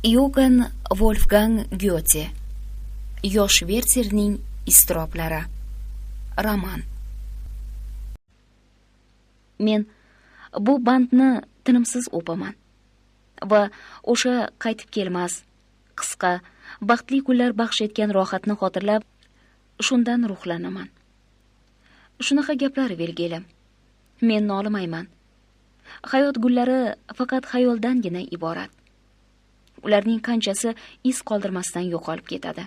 Yogann Volfgang Gyote. Yosh Verterning iztiroblari. Roman. Men bu bandni tinimsiz o'paman va o'sha qaytib kelmas qisqa baxtli kunlar baxsh etgan rohatni xotirlab shundan ruhlanaman. Shunaqa gaplar, Vilgelm. Men nolimayman. Hayot gullari faqat xayoldangina iborat. Ularning qanchasi iz qoldirmasdan yo'qolib ketadi.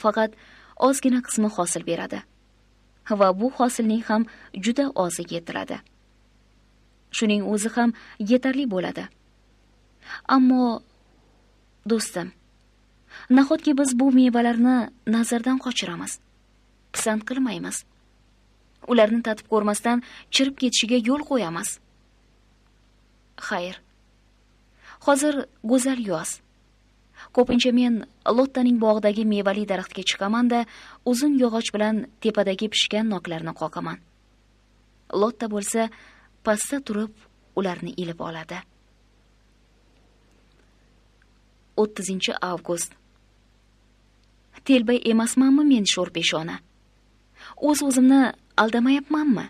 Faqat ozgina qismi hosil beradi va bu hosilning ham juda ozi yetiladi. Shuning o'zi ham yetarli bo'ladi. Ammo do'stim, nahotki biz bu mevalarni nazardan qochiramiz, pisand qilmaymiz. Ularni tatib ko'rmasdan chirib ketishiga yo'l qo'yamiz. Xayr. Hozir go'zal yoz. Ko'pincha men Lottaning bog'idagi mevali daraxtga chiqaman-da, uzun yog'och bilan tepadagi pishgan noklarni qoqaman. Lotta bo'lsa pastda turib ularni ilib oladi. 30 avgust. Telba emasmanmi men, sho'rpeshona? O'z-o'zimni aldamayapmanmi?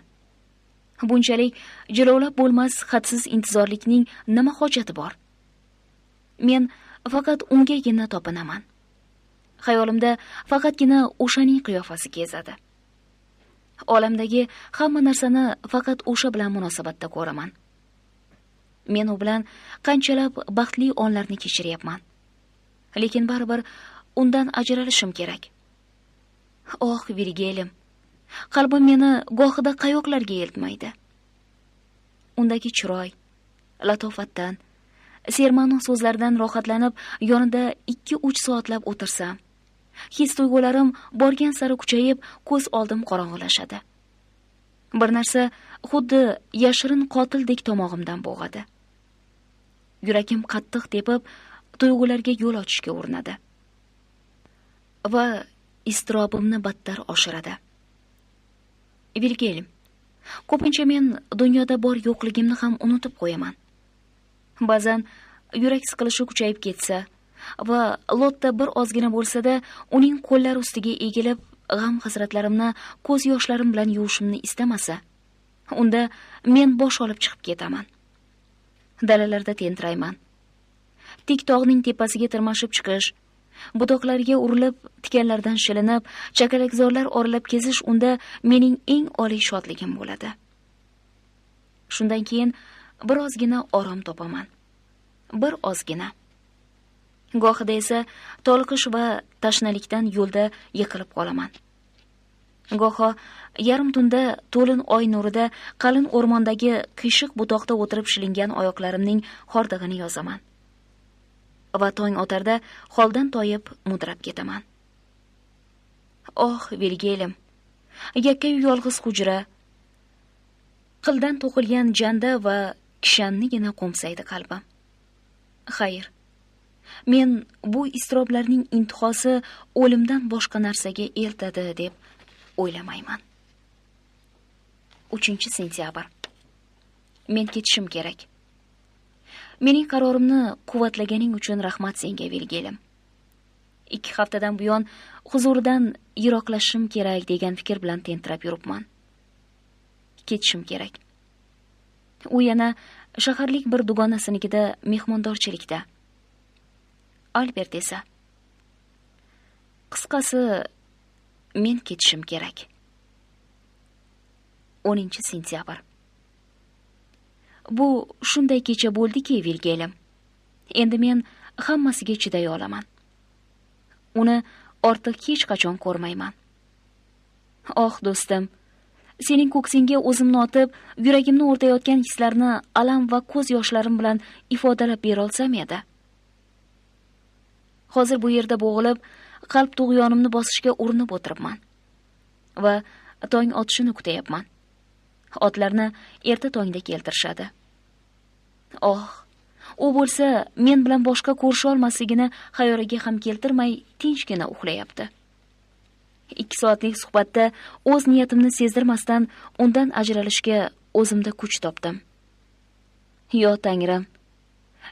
Bunchalik jilovlab bo'lmas hadsiz intizorlikning nima hojati bor? Men faqat ungagina topinaman. Xayolimda faqatgina o'shaning qiyofasi kezadi. Olamdagi hamma narsani faqat o'sha bilan munosabatda ko'raman. Men u bilan qanchalab baxtli onlarni kechiryapman. Lekin baribir undan ajralishim kerak. Oh, Vilgelm, qalbim meni gohida qayoqlarga eltmaydi. Undagi chiroy, latofatdan, serma'no so'zlardan rohatlanib, yonida 2-3 soatlab o'tirsam, his tuyg'ularim borgan sari kuchayib, ko'z oldim qorong'ilashadi. Bir narsa xuddi yashirin qotildek tomog'imdan bo'g'adi. Yuragim qattiq tepib, tuyg'ularga yo'l ochishga urinadi va iztirobimni battar oshiradi. Vilgelm, ko'pincha men dunyoda bor yo'qligimni ham unutib qo'yaman. Ba'zan yurak siqilishi kuchayib ketsa va Lotta bir ozgina bo'lsa-da uning qo'llari ustiga egilib, g'am hasratlarimni ko'z yoshlarim bilan yuvishimni istamasa, unda men bosh olib chiqib ketaman. Dalalarda tentirayman. Tik tog'ning tepasiga tirmashib chiqish, butoqlarga urilib, tikanlardan shilinib, chakalakzorlar oralab kezish unda mening eng oliy shodligim bo'ladi. Shundan keyin bir ozgina orom topaman. Bir ozgina. Gohida esa toliqish va tashnalikdan yo'lda yiqilib qolaman. Goho yarim tunda to'lin oy nurida qalin o'rmondagi qiyshiq butoqda o'tirib shilingan oyoqlarimning hordig'ini yozaman. Va tong otarda holdan toyib mudrab ketaman. Oh, Vilgelm, yakkayu yolg'iz hujra, qildan to'qilgan janda va kishannigina qo'msaydi qalbim. Xayr, men bu iztiroblarning intihosi o'limdan boshqa narsaga eltadi deb o'ylamayman. 3 sentyabr. Men ketishim kerak. Mening qarorimni quvvatlaganing uchun rahmat senga, Vilgelm. 2 haftadan buyon huzuridan yiroqlashishim kerak degan fikr bilan tentirab yuribman. Ketishim kerak. U yana shaharlik bir dugonasinikida mehmondorchilikda. Albert esa, qisqasi, men ketishim kerak. 10 sentyabr. Bu shunday kecha bo'ldiki, Vilgelm. Endi men hammasiga chiday olaman. Uni ortiq hech qachon ko'rmayman. Oh, do'stim, sening ko'ksingga o'zimni otib, yuragimni o'rtayotgan hislarni alam va ko'z yoshlarim bilan ifodalab bera olsam edi. Hozir bu yerda bo'g'ilib, qalb tug'yonimni bosishga urinib o'tiribman va tong otishini kutayapman. Otlarni erta tongda keltirishadi. Oh, u bo'lsa men bilan boshqa ko'risha olmasligini xayoliga ham keltirmay tinchgina uxlayapti. 2 soatlik suhbatda o'z niyatimni sezdirmasdan undan ajralishga o'zimda kuch topdim. Yo Tangrim,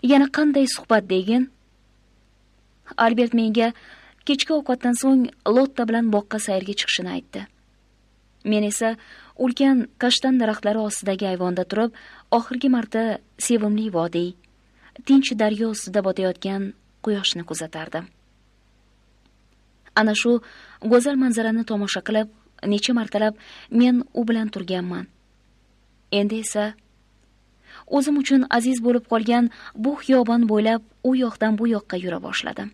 Yana qanday suhbat degin? Albert menga kechki ovqatdan so'ng Lotta bilan boqqa sayrga chiqishini aytdi. Men esa ulkan kashtan daraxtlari ostidagi ayvonda turib, oxirgi marta sevimli vodiy, tinch daryo ustida botayotgan quyoshni kuzatardim. Ana shu go'zal manzarani tomosha qilib, necha martalab men u bilan turganman. Endi esa o'zim uchun aziz bo'lib qolgan bu xiyobon bo'ylab u yoqdan bu yoqqa yura boshladim.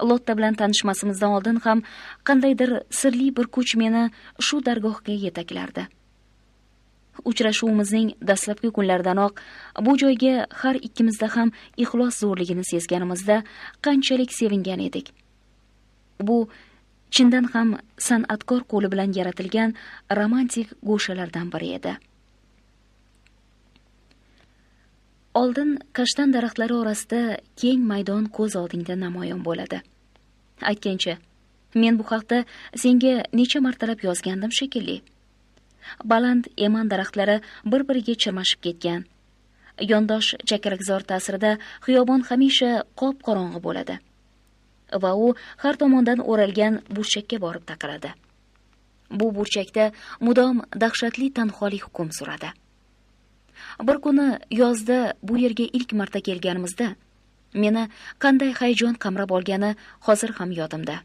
Lotta bilan tanishmasimizdan oldin ham qandaydir sirli bir kuch meni shu dargohga yetaklardi. Uchrashuvimizning dastlabki kunlaridanoq bu joyga har ikkimizda ham ixlos zo'rligini sezganimizda qanchalik sevingan edik. Bu chindan ham san'atkor qo'li bilan yaratilgan romantik go'shalardan biri edi. Oldin kashtan daraxtlari orasida keng maydon ko'z oldingda namoyon bo'ladi. Aytgancha, men bu haqda senga necha martalab yozgandim shekilli. Baland eman daraxtlari bir-biriga chirmashib ketgan. Yondosh chakrakzor ta'sirida xiyobon hamisha qop-qorong'i bo'ladi va u har tomondan o'ralgan burchakka borib taqaladi. Bu burchakda mudom dahshatli tanholik hukm suradi. Bir kuni yozda bu yerga ilk marta kelganimizda meni qanday hayajon qamrab olgani hozir ham yodimda.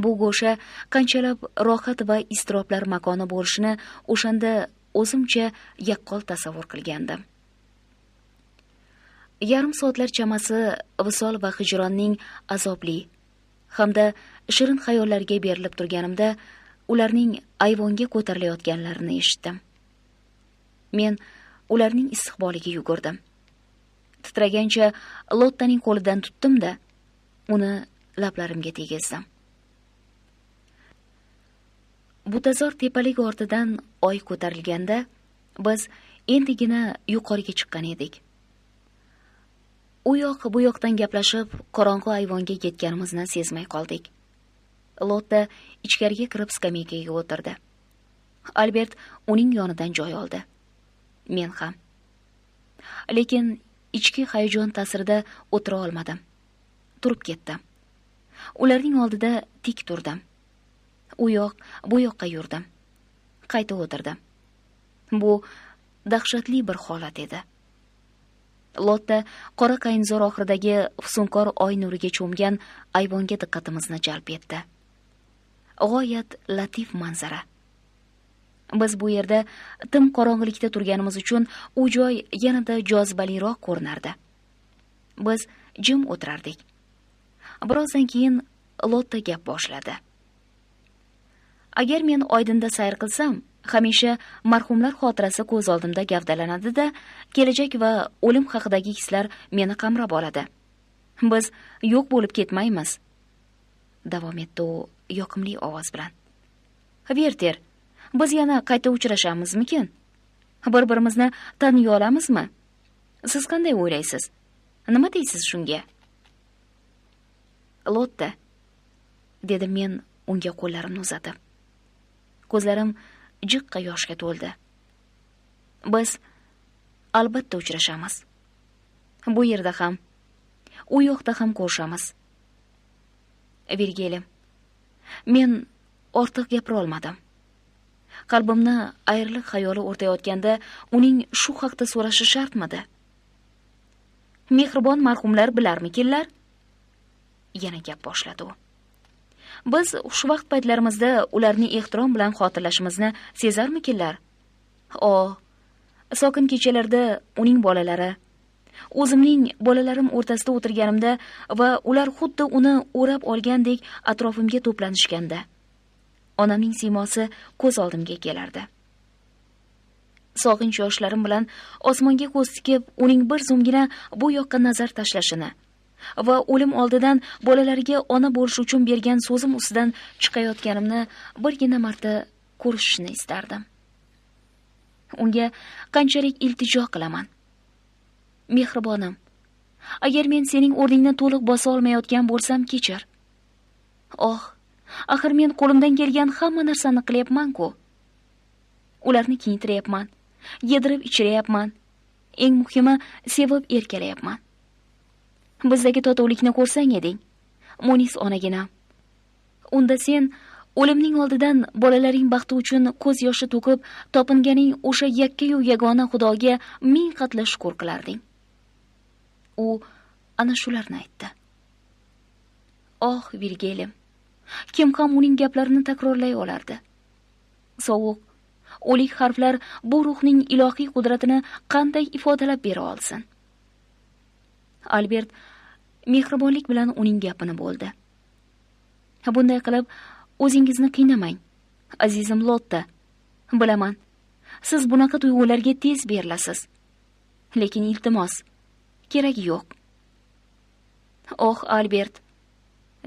Bu go'sha qanchalab rohat va iztiroblar makoni bo'lishini o'shanda o'zimcha yaqqol tasavvur qilgandim. Yarim soatlar chamasi visol va hijronning azobli hamda shirin xayollarga berilib turganimda ularning ayvonga ko'tarilayotganlarini eshitdim. Men ularning istiqboliga yugurdim. Titragancha Lottaning qo'lidan tutdim-da, uni lablarimga tegizdim. Butazor tepalik ortidan oy ko'tarilganda biz endigina yuqoriga chiqqan edik. U yoq bu yoqdan gaplashib, qorong'u ayvonga yetganimizni sezmay qoldik. Lotta ichkariga kirib skameykaga o'tirdi. Albert uning yonidan joy oldi. Men ham. Lekin ichki hayajon ta'sirida o'tira olmadim. Turib ketdim. Ularning oldida tik turdim. U yoq, bu yoqqa yurdim. Qayta o'tirdim. Bu dahshatli bir holat edi. Lotta qora qayinzor oxiridagi fusunkor oy nuriga cho'mgan ayvonga diqqatimizni jalb etdi. G'oyat latif manzara. Biz bu yerda tim qorong'ilikda turganimiz uchun u joy yanada jozibaliroq ko'rinardi. Biz jim o'tirardik. Birozdan keyin Lotta gap boshladi. Agar men oydinda sayr qilsam, hamisha marhumlar xotirasi ko'z oldimda gavdalanadi-da, kelajak va o'lim haqidagi hislar meni qamrab oladi. Biz yo'q bo'lib ketmaymiz, davom etdi u yoqimli ovoz bilan. Verter, biz yana qayta uchrashamizmikin? Bir-birimizni taniy olamizmi? Siz qanday o'ylaysiz? Nima deysiz shunga? Lotta, dedim men unga qo'llarimni uzatib. Ko'zlarim jiqqa yoshga to'ldi. Biz albatta uchrashamiz. Bu yerda ham, u yoqda ham ko'rishamiz. Virgilim, men ortiq gapira olmadim. Qalbimni ayriliq xayoli o'rtayotganda uning shu haqda so'rashi shartmidi? Mehribon marhumlar bilarmikinlar? Yana gap boshladi u. Biz xushvaqt paytlarimizda ularni ehtirom bilan xotirlashimizni sezarmikinlar? O, sokin kechalarda uning bolalari, o'zimning bolalarim o'rtasida o'tirganimda va ular xuddi uni o'rab olgandek atrofimga to'planishganda, onamning siymosi ko'z oldimga kelardi. Sog'inch yoshlarim bilan osmonga ko'z tikib, uning bir zumgina bu yoqqa nazar tashlashini va o'lim oldidan bolalariga ona bo'lish uchun bergan so'zim ustidan chiqayotganimni birgina marta ko'rishini istardim. Unga qanchalik iltijo qilaman. Mehribonim, agar men sening o'rningni to'liq bosa olmayotgan bo'lsam, kechir. Oh, axir men qo'limdan kelgan hamma narsani qilyapman-ku. Ularni kiyintiryapman, yedirib ichiryapman, Eng muhimi, sevib erkalayapman. Bizdagi totuvlikni ko'rsang eding, munis onaginam. Unda sen o'limning oldidan bolalaring baxti uchun ko'z yoshi to'kib topinganing o'sha yakkayu yagona Xudoga ming qatla shukr qilarding. U ana shularni aytdi. Oh, Vilgelm, kim ham uning gaplarini takrorlay olardi? Sovuq, o'lik harflar bu ruhning ilohiy qudratini qanday ifodalab bera olsin? Albert mehribonlik bilan uning gapini bo'ldi. Bunday qilib o'zingizni qiynamang, azizim Lotta. Bilaman, siz bunaqa tuyg'ularga tez berilasiz. Lekin iltimos, keragi yo'q. Oh, Albert,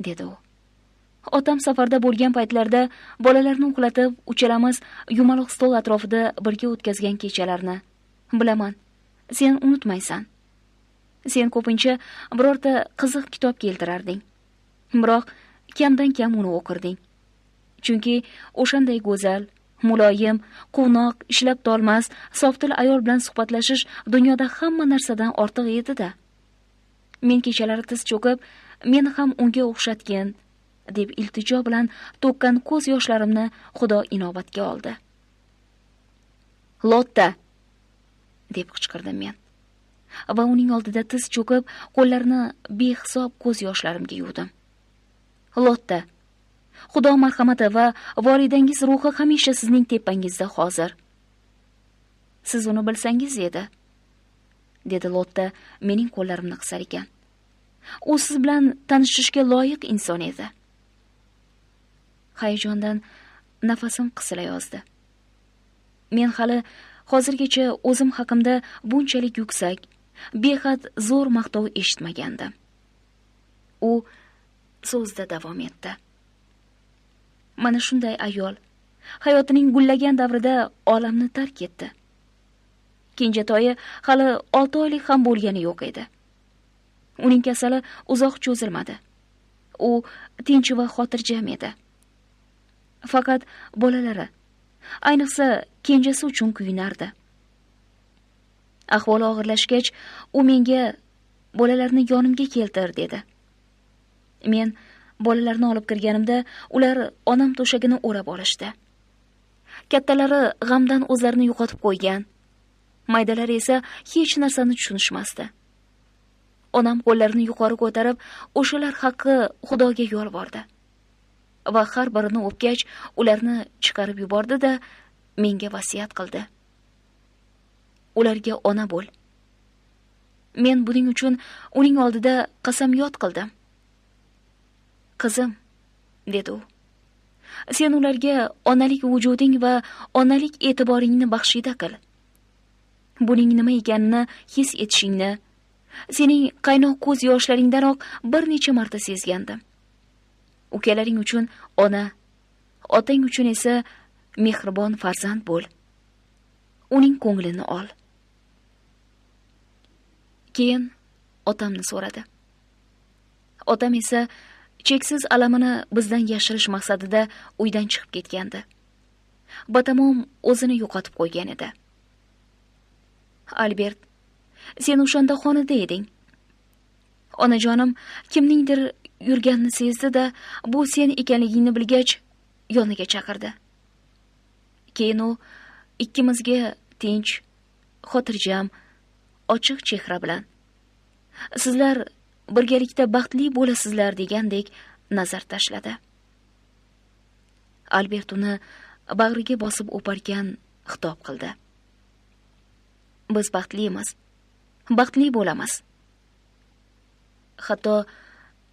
dedi u. Otam safarda bo'lgan paytlarda bolalarni uxlatib, uchalamiz yumaloq stol atrofida birga o'tkazgan kechalarni bilaman, sen unutmaysan. Sen ko'pincha birorta qiziq kitob keltirarding. Biroq kamdan kam uni o'qirding. Chunki o'shanday go'zal, muloyim, quvnoq, ishlab tolmas, sofdil ayol bilan suhbatlashish dunyoda hamma narsadan ortiq edi-da. Men kechalari tiz cho'kib, meni ham unga o'xshatgin, deb iltijo bilan to'kkan ko'z yoshlarimni Xudo inobatga oldi. Lotta, deb qichqirdim men. Va uning oldida tiz cho'kib, qo'llarini behisob ko'z yoshlarimga yuvdim. Lotta, Xudo marhamati va volidangiz ruhi hamisha sizning tepangizda hozir. Siz uni bilsangiz edi, dedi Lotta mening qo'llarimni qisar ekan. U siz bilan tanishishga loyiq inson edi. Hayajondan nafasim qisilayozdi. Men hali hozirgacha o'zim haqimda bunchalik yuksak, behad zo'r maqtov eshitmagandim. U so'zda davom etdi. Mana shunday ayol hayotining gullagan davrida olamni tark etdi. Kenjatoyi hali 6 oylik ham bo'lgani yo'q edi. Uning kasali uzoq cho'zilmadi. U tinch va xotirjam edi. Faqat bolalari, ayniqsa kenjasi uchun kuyunardi. Ahvoli og'irlashgach, u menga bolalarni yonimga keltir dedi. Men bolalarni olib kirganimda ular onam to'shagini o'rab olishdi. Kattalari g'amdan o'zlarini yo'qotib qo'ygan, maydalari esa hech narsani tushunishmasdi. Onam qo'llarini yuqori ko'tarib, o'shalar haqqi Xudoga yolvordi. Va har birini o'pgach, ularni chiqarib yubordi-da, menga vasiyat qildi. Ularga ona bo'l. Men buning uchun uning oldida qasamyod qildim. Qizim, dedi u, sen ularga onalik vujuding va onalik e'tiboringni baxshida qil. Buning nima ekanini his etishingni, sening qaynoq ko'z yoshlaringdanoq bir necha marta sezgandim. Ukalaring uchun ona, otang uchun esa mehribon farzand bo'l. Uning ko'nglini ol. Keyin otamni so'radi. Otam esa cheksiz alamini bizdan yashirish maqsadida uydan chiqib ketgandi. Batamom o'zini yo'qotib qo'ygan edi. Albert, sen o'shanda xonada eding. Onajonim kimningdir yurganini sezdi-da, bu sen ekanligingni bilgach, yoniga chaqirdi. Keyin u ikkimizga tinch, xotirjam, ochiq chehra bilan, sizlar birgalikda baxtli bo'lasizlar degandek nazar tashladi. Albert uni bag'riga bosib o'parkan xitob qildi. Biz baxtlimiz, baxtli bo'lamiz. Hatto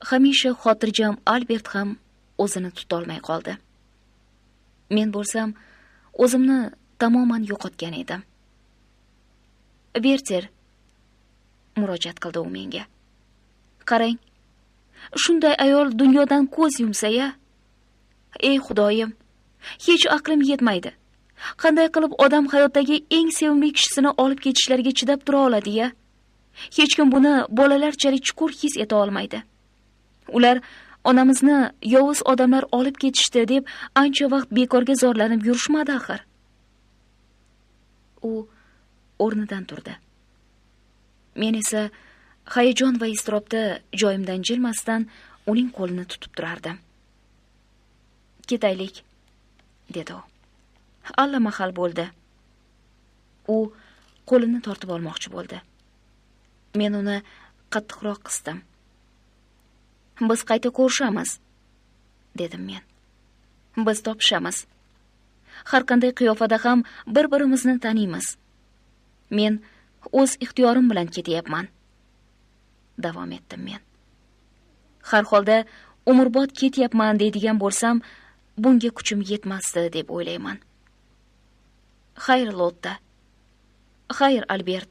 hamisha xotirjam Albert ham o'zini tutolmay qoldi. Men bo'lsam o'zimni tamoman yo'qotgan edim. Verter, murojaat qildi u menga. Qarang, shunday ayol dunyodan ko'z yumsa-ya. Ey Xudoyim, hech aqlim yetmaydi. Qanday qilib odam hayotdagi eng sevimli kishisini olib ketishlariga chidab tura oladi-ya? Hech kim buni bolalarchalik chuqur his eta olmaydi. Ular onamizni yovuz odamlar olib ketishdi deb ancha vaqt bekorga zorlanib yurishmadi axir. U o'rnidan turdi. Men esa hayajon va iztirobda joyimdan jilmasdan uning qo'lini tutib turardim. "Ketaylik", dedi u. "Allamahal bo'ldi." U qo'lini tortib olmoqchi bo'ldi. Men uni qattiqroq qisdim. "Biz qayta ko'rishamiz", dedim men. "Biz topishamiz. Har qanday qiyofada ham bir-birimizni taniymiz. Men o'z ixtiyorim bilan ketyapman", davom etdim men. "Har holda umrbod ketyapman deydigan bo'lsam, bunga kuchim yetmasdi deb o'ylayman. Xayr, Lotta. Xayr, Albert.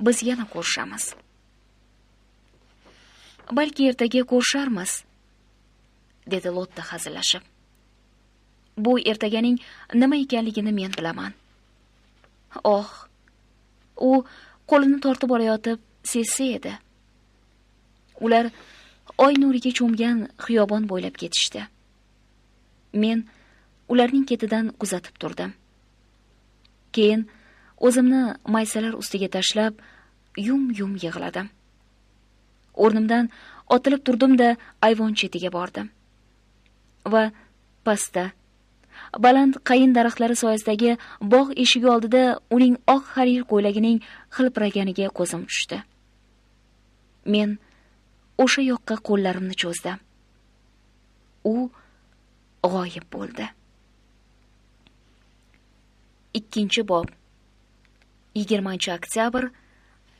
Biz yana ko'rishamiz. Balki ertaga ko'risharmiz", dedi Lotta hazillashib. "Bu ertaganing nima ekanligini men bilaman." Oh, u qo'lini tortib olayotib sezsa edi. Ular oy nuriga cho'mgan xiyobon bo'ylab ketishdi. Men ularning ketidan kuzatib turdim. Keyin o'zimni maysalar ustiga tashlab, yum-yum yig'ladim. O'rnimdan otilib turdim-da, ayvon chetiga bordim. Va pastda, baland qayin daraxtlari soyasidagi bog' eshigi oldida uning oq harir ko'ylagining xilpiraganiga ko'zim tushdi. Men o'sha yoqqa qo'llarimni cho'zdim. U g'oyib bo'ldi. 2-bob. 20 oktyabr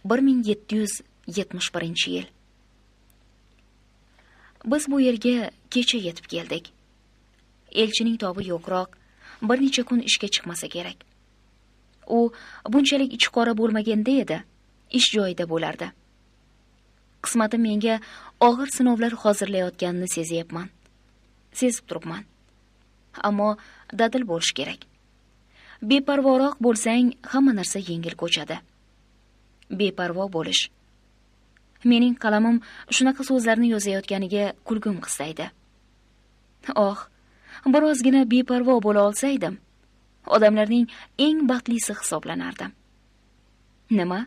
1771-yil. Biz bu yerga kecha yetib keldik. Elchining tobi yo'qroq, bir necha kun ishga chiqmasa kerak. U bunchalik ichiqora bo'lmaganda edi, ish joyida bo'lardi. Qismatim menga og'ir sinovlar hozirlayotganini sezyapman. Sezib turibman. Ammo dadil bo'lish kerak. Beparvoroq bo'lsang, hamma narsa yengil ko'chadi. Beparvo bo'lish. Mening qalamim shunaqa so'zlarni yozayotganiga kulgim qistaydi. Oh, birozgina beparvo bo'la olsaydim, odamlarning eng baxtlisi hisoblanardim. Nima?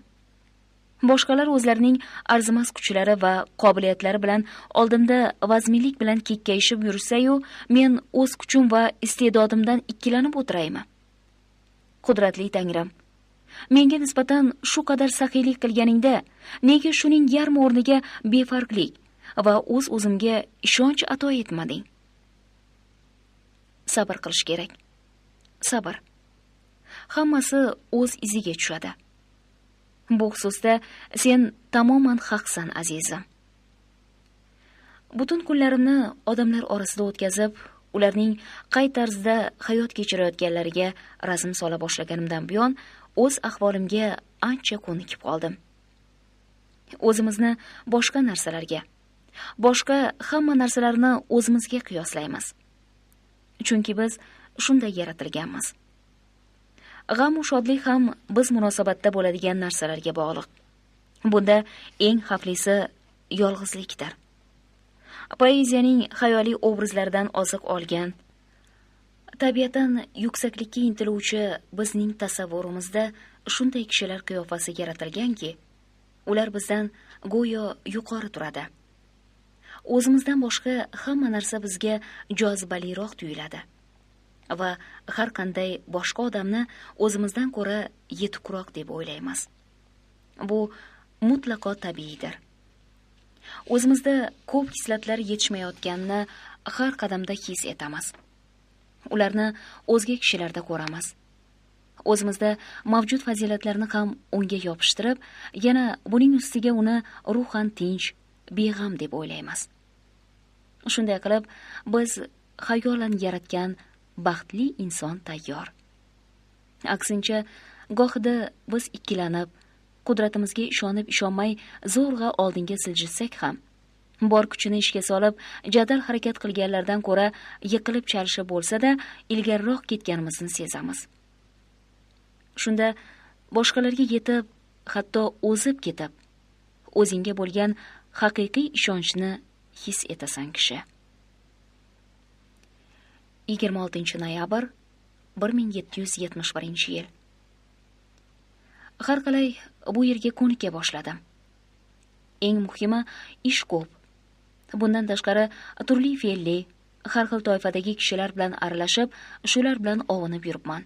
Boshqalar o'zlarining arzimas kuchlari va qobiliyatlari bilan oldimda vazminlik bilan kekkayishib yursa-yu, men o'z kuchim va iste'dodimdan ikkilanib o'tiraymi? Qudratli Tangrim, menga nisbatan shu qadar saxiylik qilganingda, nega shuning yarmi o'rniga befarqlik va o'z-o'zimga ishonch ato etmading? Sabr qilish kerak. Sabr. Hammasi o'z iziga tushadi. Bu xususda sen tamoman haqsan, azizim. Butun kunlarimni odamlar orasida o'tkazib, ularning qay tarzda hayot kechirayotganlariga razm sola boshlaganimdan buyon o'z ahvolimga ancha ko'nikib qoldim. O'zimizni boshqa narsalarga, boshqa hamma narsalarni o'zimizga qiyoslaymiz. Chunki biz shunday yaratilganmiz. G'am u shodlik ham biz munosabatda bo'ladigan narsalarga bog'liq. Bunda eng xavflisi yolg'izlikdir. Poeziyaning xayoliy obrazlaridan oziq olgan, tabiatan yuksaklikka intiluvchi bizning tasavvurimizda shunday kishilar qiyofasi yaratilganki, ular bizdan go'yo yuqori turadi. O'zimizdan boshqa hamma narsa bizga jozibaliroq tuyuladi va har qanday boshqa odamni o'zimizdan ko'ra yetukroq deb o'ylaymiz. Bu mutlaqo tabiiydir. O'zimizda ko'p xislatlar yetishmayotganini har qadamda his etamiz. Ularni o'zga kishilarda ko'ramiz. O'zimizda mavjud fazilatlarni ham unga yopishtirib, yana buning ustiga uni ruhan tinch, beg'am deb o'ylaymiz. Shunday qilib, biz xayolan yaratgan baxtli inson tayyor. Aksincha, gohida biz ikkilanib, qudratimizga ishonib ishonmay zo'rg'a oldinga siljitsak ham, bor kuchini ishga solib, jadal harakat qilganlardan ko'ra yiqilib chalishib bo'lsa-da, ilgariroq ketganimizni sezamiz. Shunda boshqalarga yetib, hatto o'zib ketib, o'zingga bo'lgan haqiqiy ishonchni his etasan kishi. 26 noyabr 1771 yil. Har qalay bu yerga ko'nika boshladim. Eng muhimi, ish ko'p. Bundan tashqari turli fe'lli, har xil toifadagi kishilar bilan aralashib, shular bilan ovunib yuribman.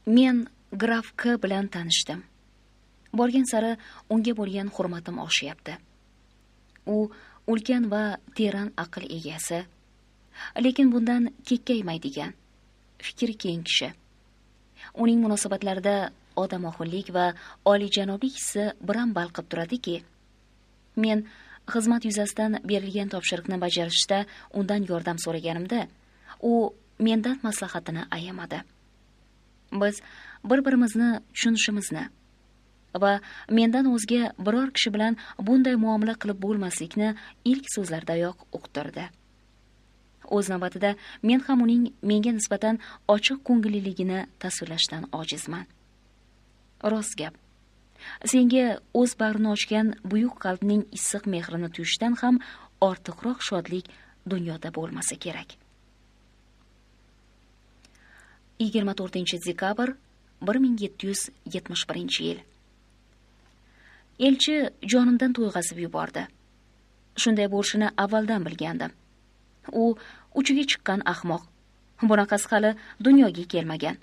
Men graf K bilan tanishdim. Borgan sari unga bo'lgan hurmatim oshyapti. U ulkan va teran aql egasi, lekin bundan kekkaymaydigan, fikri keng kishi. Uning munosabatlarida odamoxillik va oliyjanoblik hissi biram balqib turadiki, men xizmat yuzasidan berilgan topshiriqni bajarishda undan yordam so'raganimda, u mendan maslahatini ayamadi. Biz bir-birimizni tushunishimizni va mendan o'zga biror kishi bilan bunday muomala qilib bo'lmaslikni ilk so'zlardayoq uqtirdi. O'z navbatida men ham uning menga nisbatan ochiq ko'ngilliligini tasvirlashdan ojizman. Rost gap. Senga o'z bag'rini ochgan buyuk qalbning issiq mehrini tuyishdan ham ortiqroq shodlik dunyoda bo'lmasa kerak. 24 dekabr 1771 yil. Elchi jonimdan to'yg'azib yubordi. Shunday bo'lishini avvaldan bilgandim. U uchiga chiqqan ahmoq. Bunaqasi hali dunyoga kelmagan.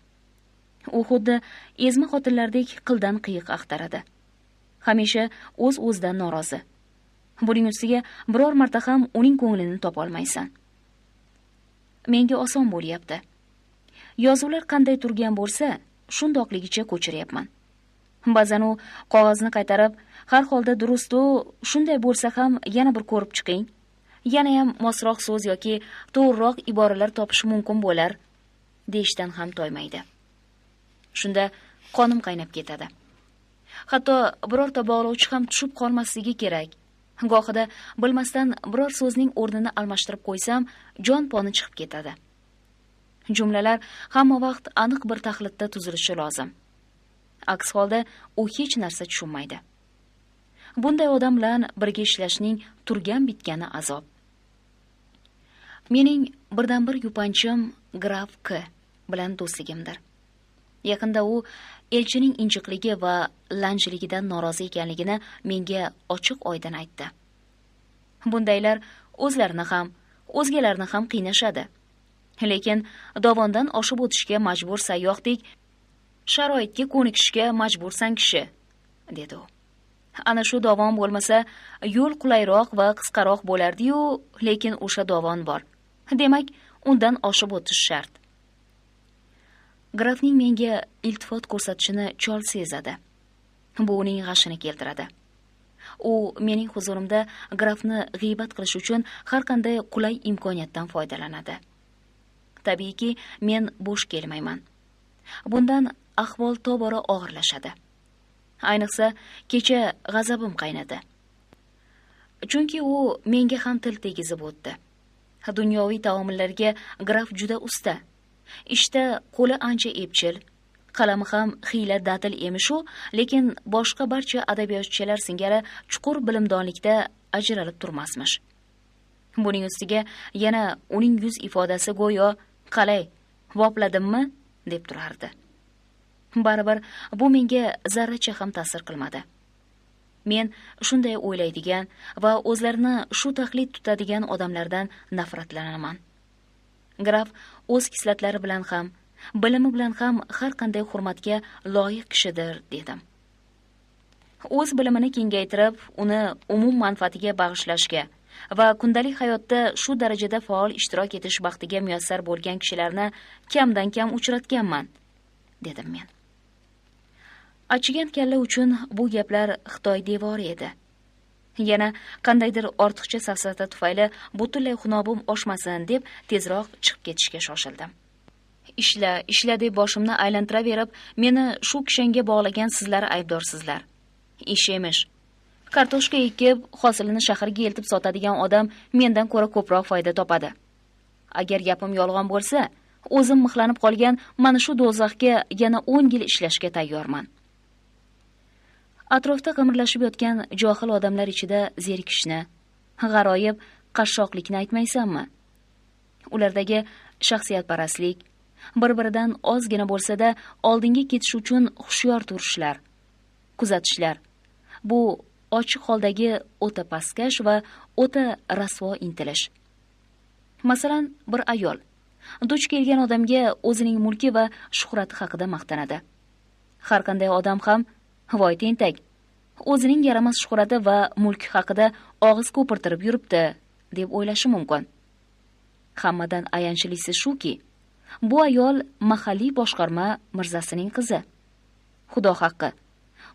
U xuddi ezma xotinlardek qildan qiyiq axtaradi. Hamisha o'z-o'zidan norozi. Buning ustiga biror marta ham uning ko'nglini topolmaysan. Menga oson bo'lyapti. Yozuvlar qanday turgan bo'lsa, shundoqligicha ko'chiryapman. Ba'zan u qog'ozni qaytarib, har holda durust-u, shunday bo'lsa ham yana bir ko'rib chiqing. Yanayam mosroq so'z yoki to'g'riroq iboralar topish mumkin bo'lar, deyishdan ham toymaydi. Shunda qonim qaynab ketadi. Hatto birorta bog'lovchi ham tushib qolmasligi kerak. Gohida bilmasdan biror so'zning o'rnini almashtirib qo'ysam, jon poni chiqib ketadi. Jumlalar hamma vaqt aniq bir taxlitda tuzilishi lozim. Aks holda u hech narsa tushunmaydi. Bunday odam bilan birga ishlashning turgan bitgani azob. Mening birdan bir yupanchim graf K bilan do'stligimdir. Yaqinda u elchining injiqligi va lanjligidan norozi ekanligini menga ochiq oydin aytdi. Bundaylar o'zlarini ham, o'zgalarni ham qiynashadi. Lekin dovondan oshib o'tishga majbur sayyohdek sharoitga ko'nikishga majbursan kishi, dedi u. Ana shu dovon bo'lmasa, yo'l qulayroq va qisqaroq bo'lardi-yu, lekin o'sha dovon bor. Demak, undan oshib o'tish shart. Grafning menga iltifot ko'rsatishini chol sezadi. Bu uning g'ashini keltiradi. U mening huzurimda grafni g'iybat qilish uchun har qanday qulay imkoniyatdan foydalanadi. Tabiiyki, men bo'sh kelmayman. Bundan ahvol tobora og'irlashadi. Ayniqsa, kecha g'azabim qaynadi. Chunki u menga ham til tegizib o'tdi. Dunyoviy taomillarga graf juda usta. Ishda qo'li ancha epchil, qalami ham xiyla dadil emish-u, lekin boshqa barcha adabiyotchilar singari chuqur bilimdonlikda ajralib turmasmish. Buning ustiga yana uning yuz ifodasi go'yo qalay, bopladimmi deb turardi. Baribir bu menga zarracha ham ta'sir qilmadi. Men shunday o'ylaydigan va o'zlarini shu taqlid tutadigan odamlardan nafratlanaman. Graf o'z xislatlari bilan ham, bilimi bilan ham har qanday hurmatga loyiq kishidir, dedim. O'z bilimini kengaytirib, uni umum manfaatiga bag'ishlashga va kundalik hayotda shu darajada faol ishtirok etish baxtiga muyassar bo'lgan kishilarni kamdan kam uchratganman, dedim men. Achigan kalla uchun bu gaplar Xitoy devori edi. Yana qandaydir ortiqcha safsata tufayli butunlay xunobim oshmasin deb tezroq chiqib ketishga shoshildim. Ishla, ishla deb boshimni aylantiraverib, meni shu kishanga bog'lagan sizlar aybdorsizlar. Ish emish. Kartoshka ekib, hosilini shaharga eltib sotadigan odam mendan ko'ra ko'proq foyda topadi. Agar gapim yolg'on bo'lsa, o'zim mixlanib qolgan mana shu do'zaxga yana 10 yil ishlashga tayyorman. Atrofda qimirlashib yotgan johil odamlar ichida zerikishni, g'aroyib qashshoqlikni aytmaysanmi? Ulardagi shaxsiyatparastlik, bir-biridan ozgina bo'lsa-da oldinga ketish uchun hushyor turishlar, Kuzatishlar bu ochiq holdagi o'ta pastkash va o'ta rasvo intilish. Masalan, bir ayol duch kelgan odamga o'zining mulki va shuhrati haqida maqtanadi. Har qanday odam ham, voy tentak, o'zining yaramas shuhrati va mulki haqida og'iz ko'pirtirib yuribdi, deb o'ylashi mumkin. Hammadan ayanchlisi shuki, bu ayol mahalliy boshqarma mirzasining qizi. Xudo haqqi,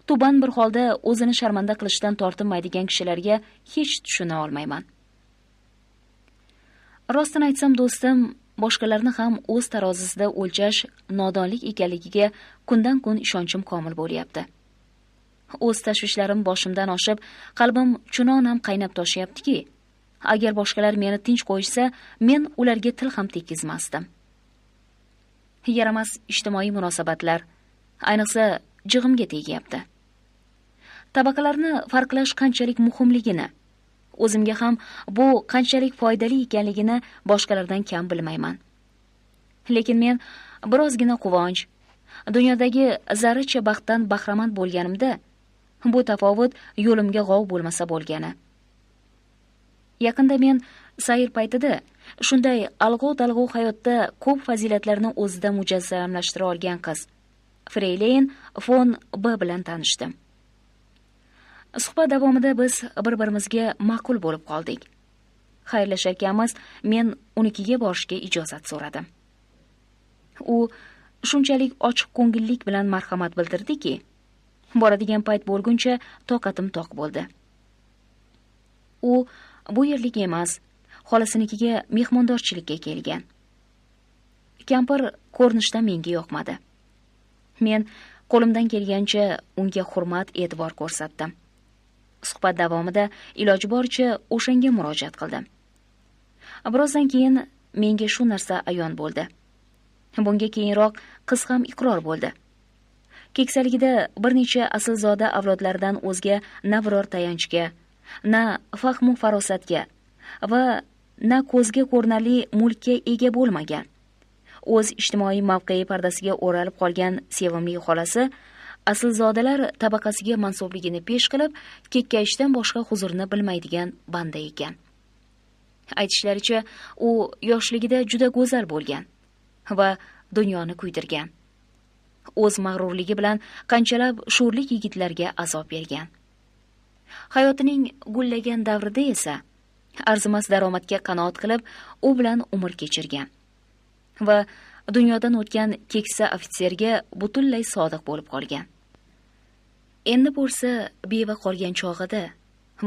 tuban bir holda o'zini sharmanda qilishdan tortinmaydigan kishilarga hech tushuna olmayman. Rostini aytsam, do'stim, boshqalarni ham o'z tarozisida o'lchash nodonlik ekanligiga kundan kun ishonchim komil bo'lyapti. O'z tashvishlarim boshimdan oshib, qalbim chunonam qaynab toshyaptiki, agar boshqalar meni tinch qo'yishsa, men ularga til ham tekkizmasdim. Yaramas ijtimoiy munosabatlar, ayniqsa jig'imga tegyapti. Tabaqalarni farqlash qanchalik muhimligini, o'zimga ham bu qanchalik foydali ekanligini boshqalardan kam bilmayman. Lekin men birozgina quvonch, dunyodagi zarracha baxtdan bahramand bo'lganimda, bu tafovut yo'limga g'ov bo'lmasa bo'lgani. Yaqinda men sayr paytida shunday alg'ov-dalg'ov hayotda ko'p fazilatlarni o'zida mujassamlashtira olgan qiz Freyleyn fon B bilan tanishdim. Suhbat davomida biz bir-birimizga ma'qul bo'lib qoldik. Xayrlasharkanmiz, men unikiga borishga ijozat so'radim. U shunchalik ochiq ko'ngillik bilan marhamat bildirdiki, boradigan payt bo'lguncha toqatim toq bo'ldi. U bu yerlik emas, xolasinikiga mehmondorchilikka kelgan. Kampir ko'rinishdan menga yoqmadi. Men qo'limdan kelgancha unga hurmat, e'tibor ko'rsatdim. Suhbat davomida iloji boricha o'shanga murojaat qildim. Birozdan keyin menga shu narsa ayon bo'ldi. Bunga keyinroq qiz ham iqror bo'ldi. Keksaligida bir necha aslzoda avlodlaridan o'zga na biror tayanchga, na fahmu farosatga va na ko'zga ko'rinarli mulkka ega bo'lmagan, o'z ijtimoiy mavqei pardasiga o'ralib qolgan sevimli xolasi aslzodalar tabaqasiga mansubligini pesh qilib, kekkayishdan boshqa huzurni bilmaydigan banda ekan. Aytishlaricha, u yoshligida juda go'zal bo'lgan va dunyoni kuydirgan. O'z mag'rurligi bilan qanchalab sho'rlik yigitlarga azob bergan. Hayotining gullagan davrida esa arzimas daromadga qanoat qilib, u bilan umr kechirgan va dunyodan o'tgan keksa ofitserga butunlay sodiq bo'lib qolgan. Endi bo'lsa beva qolgan chog'ida,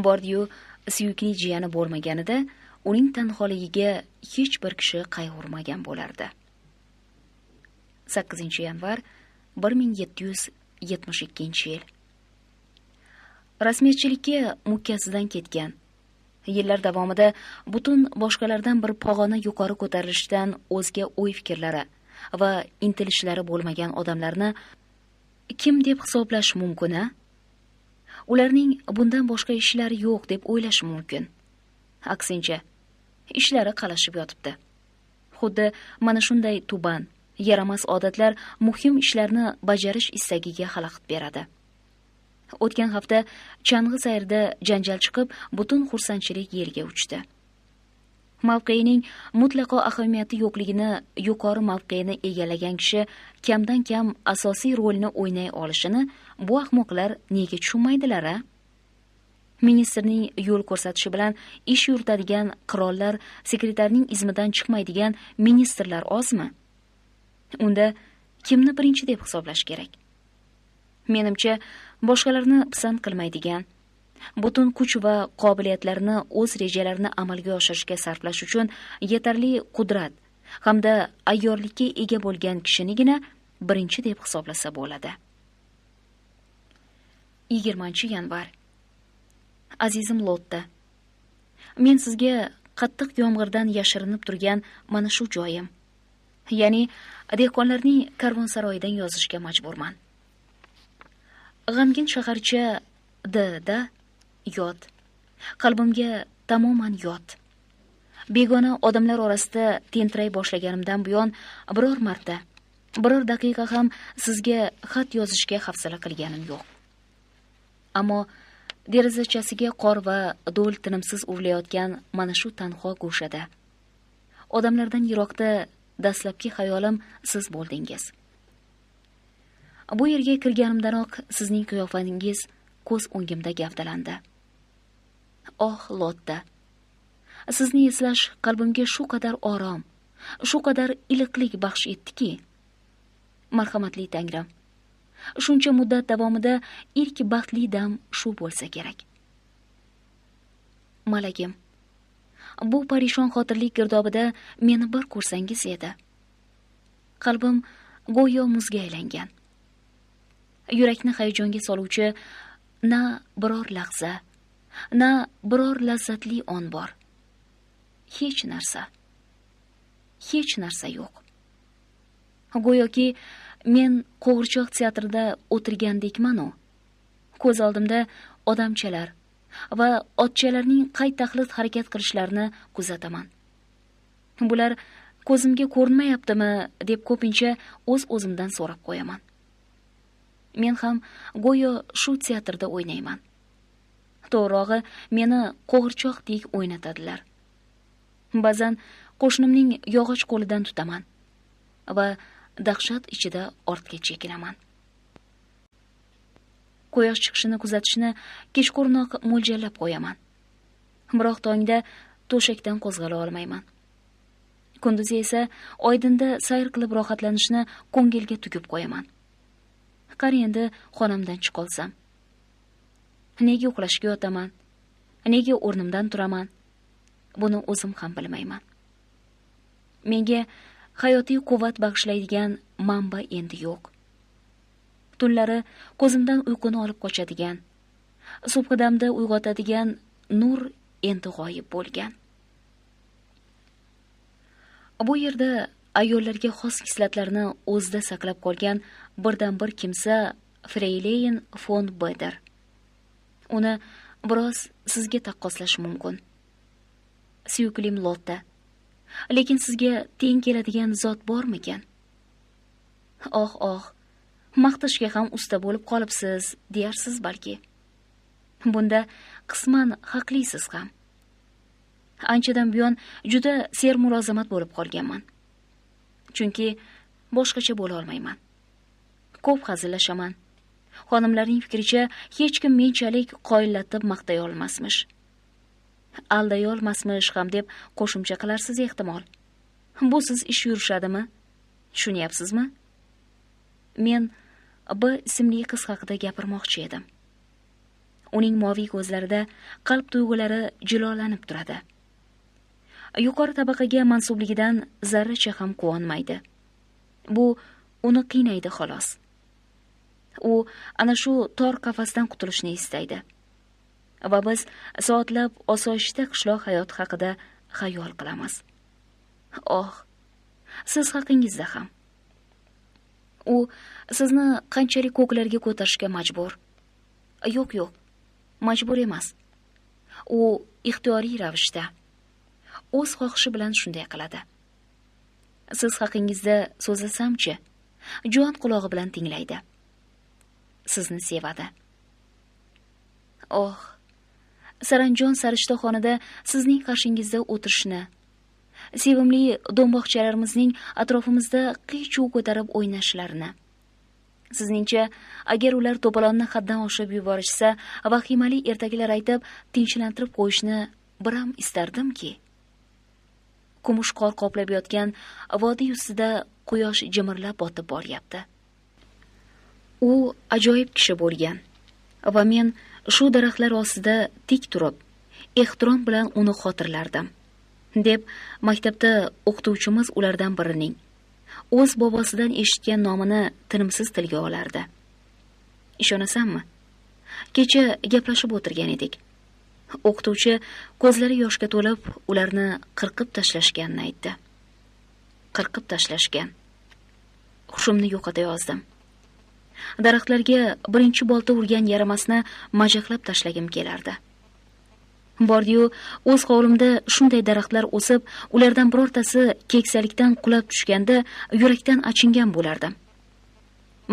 bordi-yu suyukli jiyani bo'lmaganida, uning tanholigiga hech bir kishi qayg'urmagan bo'lardi. 8 yanvar 1772 yil. Rasmiyatchilikka mukkasidan ketgan, yillar davomida butun boshqalardan bir pog'ona yuqori ko'tarilishdan o'zga o'y-fikrlari va intilishlari bo'lmagan odamlarni kim deb hisoblash mumkin, a? Ularning bundan boshqa ishlari yo'q deb o'ylash mumkin. Aksincha, ishlari qalashib yotibdi. Xuddi mana shunday tuban, yaramas odatlar muhim ishlarni bajarish istagiga xalaqit beradi. O'tgan hafta chang'i sayrida janjal chiqib, butun xursandchilik yelga uchdi. Mavqeining mutlaqo ahamiyati yo'qligini, yuqori mavqeni egallagan kishi kamdan kam asosiy rolni o'ynay olishini bu ahmoqlar nega tushunmaydilar, a? Ministrning yo'l ko'rsatishi bilan ish yuritadigan qirollar, sekretarning izmidan chiqmaydigan ministrlar ozmi? Unda kimni birinchi deb hisoblash kerak? Menimcha, boshqalarni pisand qilmaydigan, butun kuch va qobiliyatlarini o'z rejalarini amalga oshirishga sarflash uchun yetarli qudrat hamda ayyorlikka ega bo'lgan kishinigina birinchi deb hisoblasa bo'ladi. 20 yanvar. Azizim Lotta, men sizga qattiq yomg'irdan yashirinib turgan mana shu joyim, ya'ni dehqonlarning karvonsaroyidan yozishga majburman. G'amgin shaharcha D da yot, qalbimga tamoman yot. Begona odamlar orasida tentiray boshlaganimdan buyon biror marta, biror daqiqa ham sizga xat yozishga hafsala qilganim yo'q. Ammo derazachasiga qor va do'l tinimsiz urilayotgan mana shu tanho go'shada, odamlardan yiroqda dastlabki xayolim siz bo'ldingiz. Bu yerga kirganimdanoq sizning qiyofangiz ko'z o'ngimda gavdalandi. Oh, Lotta, sizni eslash qalbimga shu qadar orom, shu qadar iliqlik baxsh etdiki, marhamatli Tangrim, shuncha muddat davomida ilk baxtli dam shu bo'lsa kerak. Malagim, bu parishon xotirlik girdobida meni bir ko'rsangiz edi. Qalbim go'yo muzga aylangan. Yurakni hayajonga soluvchi na biror lahza, na biror lazzatli on bor. Hech narsa. Hech narsa yo'q. Go'yoki men qo'g'irchoq teatrida o'tirgandekman-u. Ko'z oldimda odamchalar va otchalarning qay taxlit harakat qilishlarini kuzataman. Bular ko'zimga ko'rinmayaptimi deb ko'pincha o'z-o'zimdan so'rab qo'yaman. Men ham go'yo shu teatrda o'ynayman. To'g'rog'i, meni qo'g'irchoqdek o'ynatadilar. Ba'zan qo'shnimning yog'och qo'lidan tutaman va dahshat ichida ortga chekinaman. Quyosh chiqishini kuzatishni kechqurinoq mo'ljallab qo'yaman. Biroq tongda to'shakdan qo'zg'ala olmayman. Kunduzi esa oydinda sayr qilib rohatlanishni ko'ngilga tugib qo'yaman. Qani endi xonamdan chiqolsam. Nega uxlashga yotaman? Nega o'rnimdan turaman? Buni o'zim ham bilmayman. Menga hayotiy quvvat bag'ishlaydigan manba endi yo'q. Tunlari ko'zimdan uyquni olib qochadigan, subhidamda uyg'otadigan nur endi g'oyib bo'lgan. Bu yerda ayollarga xos xislatlarni o'zida saqlab qolgan birdan bir kimsa Freyleyn fon Beder. Uni biroz sizga taqqoslash mumkin. Suyuklim Lotta. Lekin sizga teng keladigan zot bormikan? Oh, oh, maqtashga ham usta bo'lib qolibsiz, deyarsiz balki. Bunda qisman haqlisiz ham. Anchadan buyon juda sermulozamat bo'lib qolganman. Chunki boshqacha bo'la olmayman. Ko'p hazillashaman. Xonimlarning fikricha hech kim menchalik qoyillatib maqtay olmasmish. Alday olmasmish ham deb qo'shimcha qilarsiz ehtimol. Busiz ish yurishadimi? Tushunyapsizmi? Men B ismli qiz haqida gapirmoqchi edim. Uning moviy ko'zlarida qalb tuyg'ulari jilolanib turadi. Yuqori tabaqaga mansubligidan zarracha ham quvonmaydi. Bu uni qiynaydi xolos. U ana shu tor qafasdan qutulishni istaydi. Va biz soatlab osoyishta qishloq hayoti haqida xayol qilamiz. Oh, siz haqingizda ham. U sizni qanchalik ko'klarga ko'tarishga majbur? Yo'q, yo'q, majbur emas. U ixtiyoriy ravishda o'z xohishi bilan shunday qiladi. Siz haqingizda so'zlasamchi, jon qulog'i bilan tinglaydi. Sizni sevadi. Oh, saranjon sarishtaxonada sizning qarshingizda o'tirishni, sevimli do'mboqchalarimizning atrofimizda qiy-chuv ko'tarib o'ynashlarini. Sizningcha, agar ular to'polonni haddan oshirib yuborishsa, vahimali ertaklar aytib tinchlantirib qo'yishni biram istardimki. Kumush qor qoplab yotgan vodiy ustida quyosh jimirlab botib boryapti. U ajoyib kishi bo'lgan va men shu daraxtlar ostida tik turib, ehtirom bilan uni xotirlardim, deb maktabda o'qituvchimiz ulardan birining o'z bobosidan eshitgan nomini tinimsiz tilga olardi. Ishonasanmi? Kecha gaplashib o'tirgan edik. O'qituvchi ko'zlari yoshga to'lib, ularni qirqib tashlashganini aytdi. Qirqib tashlashgan. Hushimni yo'qota yozdim. Daraxtlarga birinchi bolta urgan yaramasni majaqlab tashlagim kelardi. Bordi-yu, o'z hovlimda shunday daraxtlar o'sib, ulardan birortasi keksalikdan qulab tushganda yurakdan achingan bo'lardim.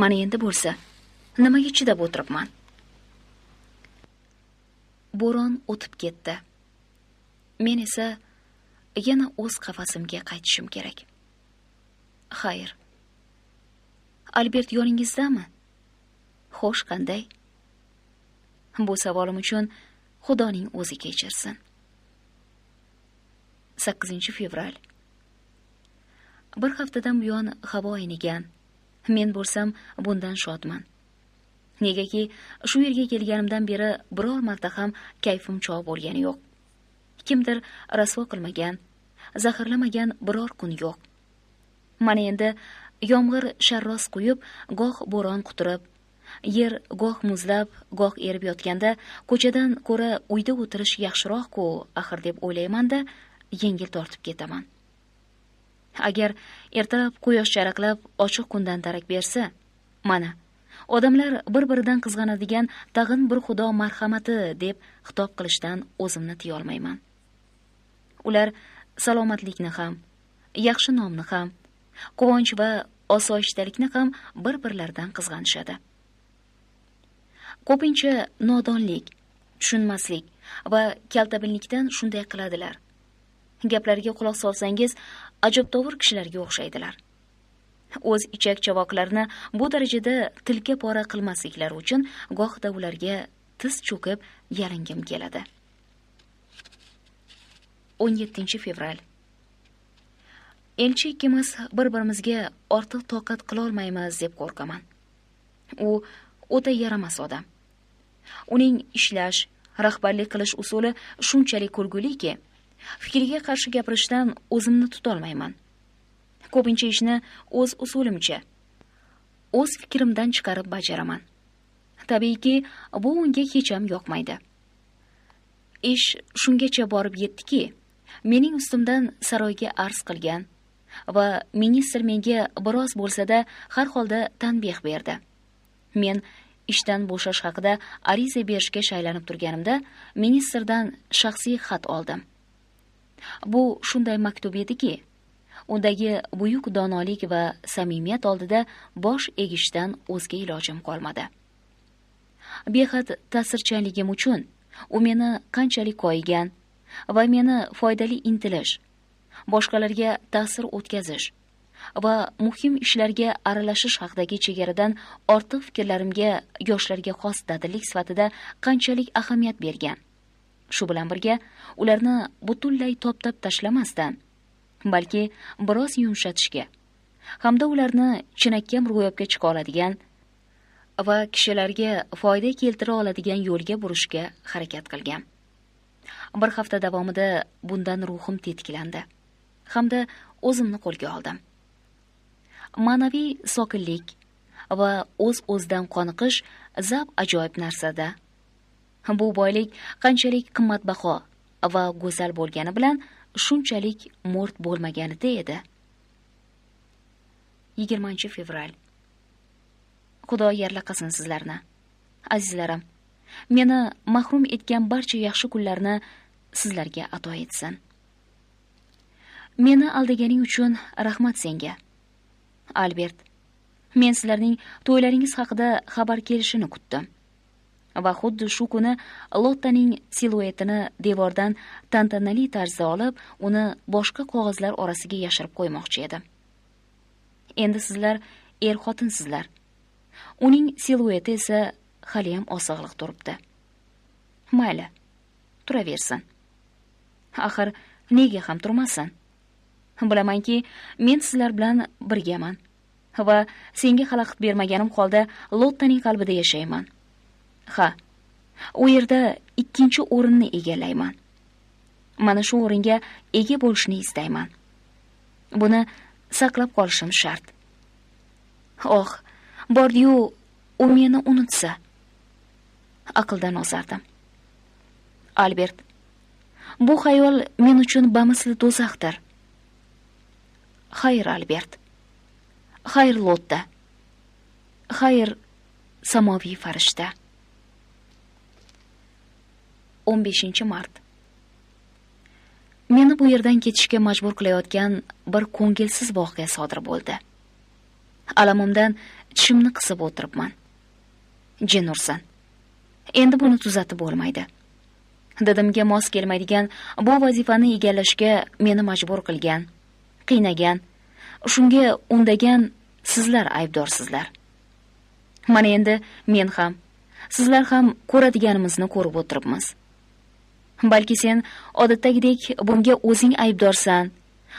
Mana endi bo'lsa, nimaga chidab o'tiribman? Bo'ron o'tib ketdi. Men esa yana o'z qafasimga qaytishim kerak. Xayr. Albert yoningizdami? Xo'sh, qanday? Bu savolim uchun Xudoning o'zi kechirsin. 8 fevral. Bir haftadan buyon havo aynigan. Men bo'lsam bundan shodman. Negaki shu yerga kelganimdan beri biror marta ham kayfim chog' bo'lgani yo'q. Kimdir rasvo qilmagan, zaharlamagan biror kun yo'q. Mana endi yomg'ir sharros quyib, goh bo'ron quturib, yer goh muzlab, goh erib yotganda ko'chadan ko'ra uyda o'tirish yaxshiroq-ku, axir deb o'ylayman-da, yengil tortib ketaman. Agar ertalab quyosh charaqlab ochiq kundan darak bersa, mana odamlar bir-biridan qizg'anadigan tag'in bir xudo marhamati deb xitob qilishdan o'zimni tiyolmayman. Ular salomatlikni ham, yaxshi nomni ham, quvonch va osoyishtalikni ham bir-birlaridan qizg'anishadi. Ko'pincha nodonlik, tushunmaslik va kaltabinlikdan shunday qiladilar. Gaplariga quloq solsangiz, ajabtovur kishilarga o'xshaydilar. O'z ichak chavoqlarini bu darajada tilka pora qilmasliklari uchun gohida ularga tiz cho'kib yalingim keladi. 17 fevral. Elchi ikkimiz bir-birimizga ortiq toqat qilolmaymiz deb qo'rqaman. U o'ta yaramas odam. Uning ishlash, rahbarlik qilish usuli shunchalik kulguliki, fikriga qarshi gapirishdan o'zimni tutolmayman. Ko'pincha ishni o'z usulimcha, o'z fikrimdan chiqarib bajaraman. Tabiiyki, bu unga hech ham yoqmaydi. Ish shungacha borib yetdiki, mening ustimdan saroyga arz qilgan va ministr menga biroz bo'lsa-da har holda tanbeh berdi. Men ishdan bo'shash haqida ariza berishga shaylanib turganimda ministrdan shaxsiy xat oldim. Bu shunday maktub ediki, undagi buyuk donolik va samimiyat oldida bosh egishdan o'zga ilojim qolmadi. Behad ta'sirchanligim uchun u meni qanchalik koyigan va meni foydali intilish, boshqalarga ta'sir o'tkazish va muhim ishlarga aralashish haqidagi chegaradan ortiq fikrlarimga yoshlarga xos dadillik sifatida qanchalik ahamiyat bergan. Shu bilan birga ularni butunlay toptab tashlamasdan, balki biroz yumshatishga hamda ularni chinakam ro'yobga chiqa oladigan va kishilarga foyda keltira oladigan yo'lga burishga harakat qilgan. Bir hafta davomida bundan ruhim tetiklandi hamda o'zimni qo'lga oldim. Ma'naviy sokinlik va o'z-o'zidan qoniqish zab ajoyib narsada. Bu boylik qanchalik qimmatbaho va go'zal bo'lgani bilan shunchalik mo'rt bo'lmaganida edi. 20 fevral. Xudo yarlaqasin sizlarni. Azizlarim, meni mahrum etgan barcha yaxshi kunlarni sizlarga ato etsin. Meni aldaganing uchun rahmat senga. Albert, men sizlarning to'ylaringiz haqida xabar kelishini kutdim. Va xuddi shu kuni Lottaning siluetini devordan tantanali tarzda olib, uni boshqa qog'ozlar orasiga yashirib qo'ymoqchi edim. Endi sizlar er-xotinsizlar. Uning silueti esa hali ham osig'liq turibdi. Mayli, turaversin. Axir nega ham turmasin? Bilamanki, men sizlar bilan birgaman va senga xalaqit bermaganim holda Lottaning qalbida yashayman. Ha, u yerda ikkinchi o'rinni egallayman. Mana shu o'ringa ega bo'lishni istayman. Buni saqlab qolishim shart. Oh, bordi-yu u meni unutsa. Aqldan ozardim. Albert, bu xayol men uchun bamisli do'zaxdir. Xayr, Albert. Xayr, Lotta. Xayr, samoviy farishta. 15 mart. Meni bu yerdan ketishga majbur qilayotgan bir ko'ngilsiz voqea sodir bo'ldi. Alamimdan tishimni qisib o'tiribman. Jin ursin. Endi buni tuzatib bo'lmaydi. Didimga mos kelmaydigan bu vazifani egallashga meni majbur qilgan, qiynagan, shunga undagan sizlar aybdorsizlar. Mana endi men ham, sizlar ham ko'radiganimizni ko'rib o'tiribmiz. Balki sen odatdagidek bunga o'zing aybdorsan,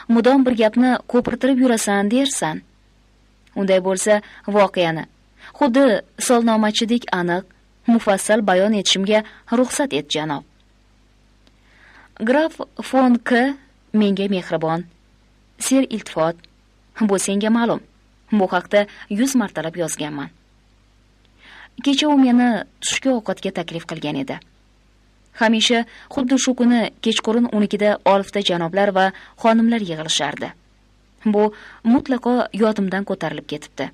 mudom bir gapni ko'pirtirib yurasan dersan. Unday bo'lsa, voqeani xuddi solnomachidek aniq, mufassal bayon etishimga ruxsat et, janob. Graf fon K menga mehribon, seriltifot, bu senga ma'lum. Bu haqda 100 martalab yozganman. Kecha u meni tushki ovqatga taklif qilgan edi. Hamisha xuddi shu kuni kechqurun 12da olifta janoblar va xonimlar yig'ilishardi. Bu mutlaqo yodimdan ko'tarilib ketibdi.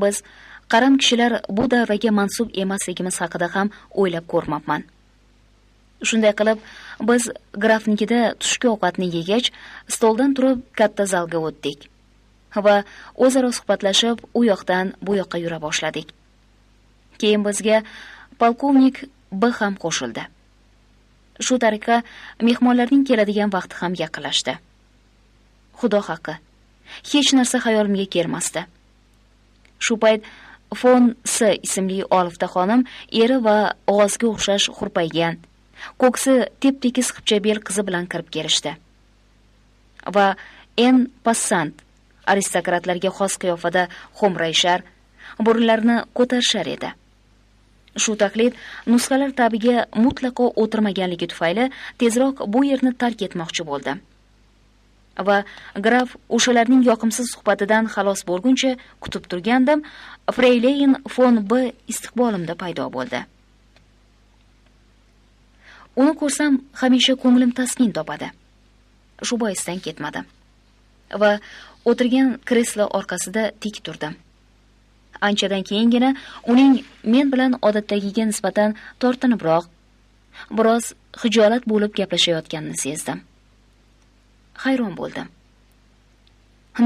Biz qaram kishilar bu davraga mansub emasligimiz haqida ham o'ylab ko'rmabman. Shunday qilib, biz grafnikida tushki ovqatni yegach, stoldan turib katta zalga o'tdik va o'zaro suhbatlashib u yoqdan bu yoqqa yura boshladik. Keyin bizga polkovnik B ham qo'shildi. Shu tariqa mehmonlarning keladigan vaqti ham yaqinlashdi. Xudo haqqi, hech narsa xayolimga kelmasdi. Shu payt fon S ismli olifta xonim eri va g'ozga o'xshash hurpaygan, ko'ksi tep-tekis xipcha bel qizi bilan kirib kelishdi. Va N passant aristokratlarga xos qiyofada xo'mrayishar, burunlarini ko'tarishar edi. Shu taqlid nusxalar tabiga mutlaqo o'tirmaganligi tufayli tezroq bu yerni tark etmoqchi bo'ldi. Va graf o'shalarning yoqimsiz suhbatidan xalos bo'lguncha kutib turgandim, Freyleyn fon B istiqbolimda paydo bo'ldi. Uni ko'rsam hamisha ko'nglim taskin topadi. Shu boisdan ketmadim. Va o'tirgan kreslo orqasida tik turdim. Anchadan keyingina uning men bilan odatdagiga nisbatan tortinibroq, biroz xijolat bo'lib gaplashayotganini sezdim. Hayron bo'ldim.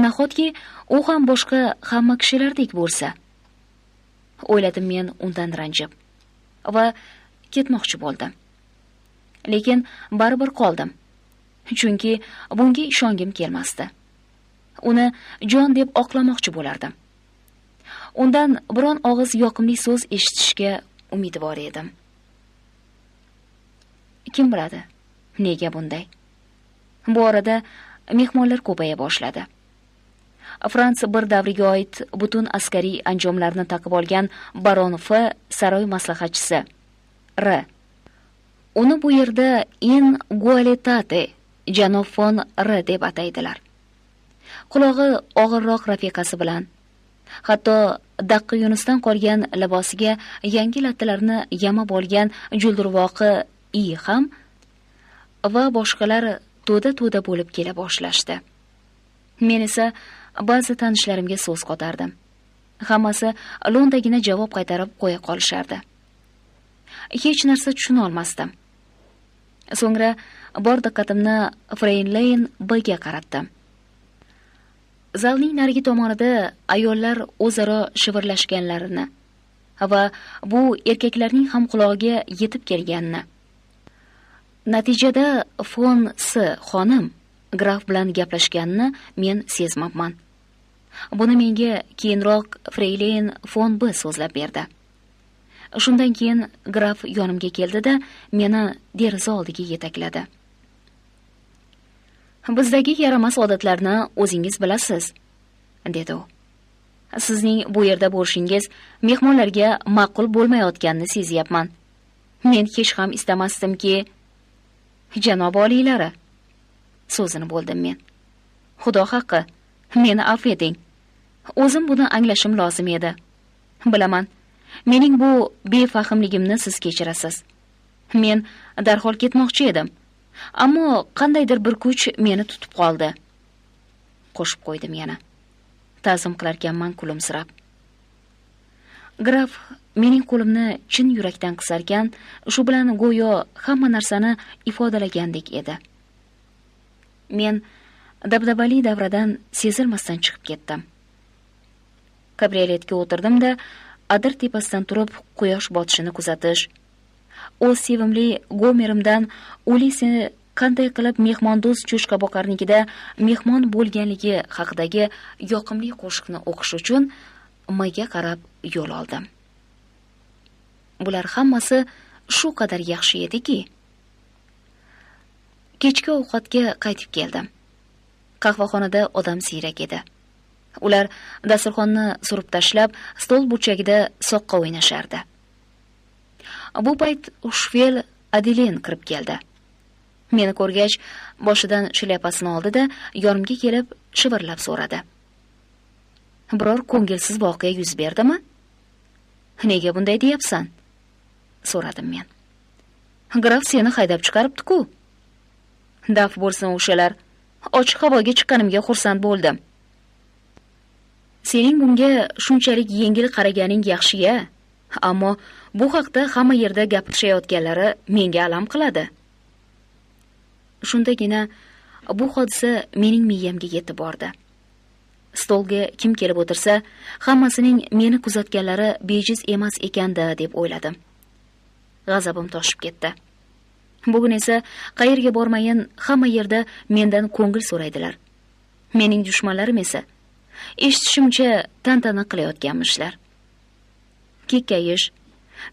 Nahotki u ham boshqa hamma kishilardek bo'lsa? O'yladim men undan ranjib va ketmoqchi bo'ldim. Lekin baribir qoldim. Chunki bunga ishongim kelmasdi. Uni jon deb oqlamoqchi bo'lardim. Undan biron og'iz yoqimli so'z eshitishga umidvor edim. Kim biladi, nega bunday? Bu orada mehmonlar ko'paya boshladi. Frans bir davriga oid butun askariy anjomlarni taqib olgan baron F saroy maslahatchisi R. Uni bu yerda in gualetate janob fon R deb ataydilar. Qulog'i og'irroq rafiqasi bilan, hatto Daqqi Yunusdan qolgan libosiga yangi lattalarni yamab olgan juldurvoqi I ham va boshqalar to'da-to'da bo'lib kela boshlashdi. Men esa ba'zi tanishlarimga so'z qotardim. Hammasi lo'ndagina javob qaytarib qo'ya qolishardi. Hech narsa tushuna olmasdim. So'ngra bor diqqatimni Freyleyn B ga qaratdim. Zalning narigi tomonida ayollar o'zaro shivirlashganlarini va bu erkaklarning ham qulog'iga yetib kelganini. Natijada fon S xonim graf bilan gaplashganini men sezmabman. Buni menga keyinroq Freyleyn fon B so'zlab berdi. Shundan keyin graf yonimga keldi-da, meni deraza oldiga yetakladi. Bizdagi yaramas odatlarni o'zingiz bilasiz, dedi u. Sizning bu yerda bo'lishingiz mehmonlarga ma'qul bo'lmayotganini sezyapman. Men hech ham istamasdimki, janob oliylari, so'zini bo'ldim men. Xudo haqqi, meni afv eting. O'zim buni anglashim lozim edi. Bilaman, mening bu befahmligimni siz kechirasiz. Men darhol ketmoqchi edim. Ammo qandaydir bir kuch meni tutib qoldi. Qo'shib qo'ydim yana. Ta'zim qilarkanman kulimsirab. Graf mening qo'limni chin yurakdan qisarkan, shu bilan go'yo hamma narsani ifodalagandek edi. Men dabdabali davradan sezilmasdan chiqib ketdim. Kabrioletga o'tirdim-da, adir tepasidan turib quyosh botishini kuzatish, o'z sevimli Gomerimdan Ulisni qanday qilib mehmondo'st cho'chqaboqarnikida mehmon bo'lganligi haqidagi yoqimli qo'shiqni o'qish uchun mayga qarab yo'l oldim. Bular hammasi shu qadar yaxshi ediki. Kechki ovqatga qaytib keldim. Qahvaxonada odam siyrak edi. Ular dasturxonni surib tashlab, stol burchagida soqqa o'ynashardi. Bu payt Xushfel Adelin kirib keldi. Meni ko'rgach, boshidan shlyapasini oldi-da, yonimga kelib shivirlab so'radi. Biror ko'ngilsiz voqea yuz berdimi? Nega bunday deyapsan? So'radim men. Graf seni haydab chiqaribdi-ku. Daf bo'lsin o'shalar. Ochiq havoga chiqqanimga xursand bo'ldim. Sening bunga shunchalik yengil qaraganing yaxshi-ya, ammo bu haqda hamma yerda gapirishayotganlari menga alam qiladi. Shundagina bu hodisa mening miyamga yetib bordi. Stolga kim kelib o'tirsa, hammasining meni kuzatganlari bejiz emas ekanda deb o'yladim. G'azabim toshib ketdi. Bugun esa qayerga bormayin hamma yerda mendan ko'ngil so'raydilar. Mening dushmanlarim esa eshitishimcha tantana qilayotganmishlar. Kekkayish,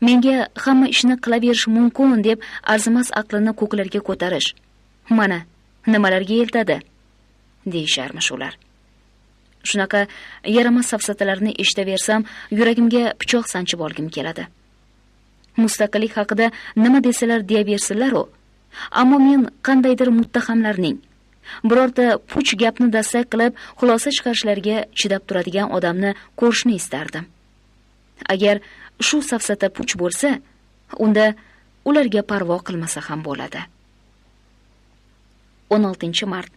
menga hamma ishni qilaverish mumkin deb arzimas aqlini ko'klarga ko'tarish, mana nimalarga eltadi deyisharmish ular. Shunaqa yaramas safsatalarni eshitaversam, yuragimga pichoq sanchib olgim keladi. Mustaqillik haqida nima desalar deyaversinlar-u, ammo men qandaydir muttahamlarning birorta puch gapni dastak qilib xulosa chiqarishlariga chidab turadigan odamni ko'rishni istardim. Agar shu safsata puch bo'lsa, unda ularga parvo qilmasa ham bo'ladi. 16 mart.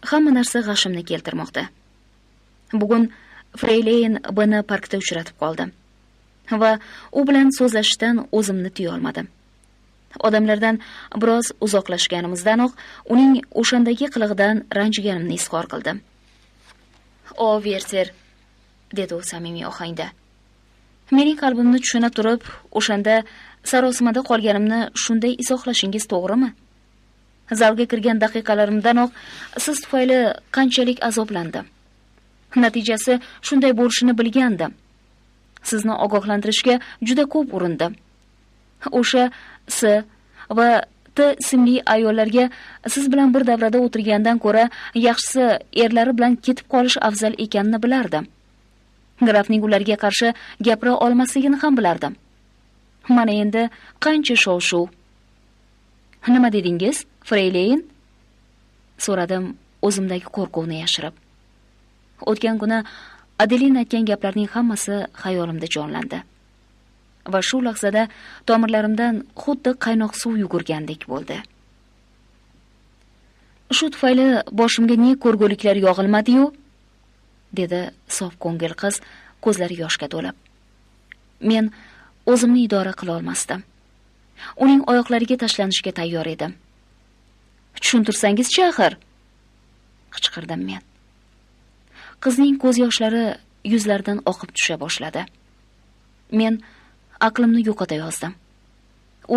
Hamma narsa g'ashimni keltirmoqda. Bugun Freyleyn B-ni parkda uchratib qoldim va u bilan so'zlashishdan o'zimni tiya olmadim. Odamlardan biroz uzoqlashganimizdanoq uning o'shandagi qilig'idan ranjiganimni izhor qildim. "O, Verter", dedi u samimiy ohangda. "Mening qalbimni tushuna turib, o'shanda sarosimada qolganimni shunday izohlashingiz to'g'rimi? Zalga kirgan daqiqalarimdanoq siz tufayli qanchalik azoblandim. Natijasi shunday bo'lishini bilgandim. Sizni ogohlantirishga juda ko'p urindim. O'sha S va T ismli ayollarga siz bilan bir davrada o'tirgandan ko'ra yaxshisi erlari bilan ketib qolish afzal ekanini bilardim. Grafning ularga qarshi gapira olmasligini ham bilardim. Mana endi qancha shov-shuv. Nima dedingiz, Freyleyn?" so'radim o'zimdagi qo'rquvni yashirib. O'tgan kuni Adelin aytgan gaplarning hammasi xayolimda jonlandi. Va shu lahzada tomirlarimdan xuddi qaynoq suv yugurgandek bo'ldi. Shu tufayli boshimga ne ko'rguliklar yog'ilmadi-yu, dedi sof ko'ngil qiz ko'zlari yoshga to'lib. Men o'zimni idora qila olmasdim. Uning oyoqlariga tashlanishga tayyor edim. "Tushuntirsangizchi axir?" qichqirdim men. Qizning ko'z yoshlari yuzlaridan oqib tusha boshladi. Men aqlimni yo'qota yozdim.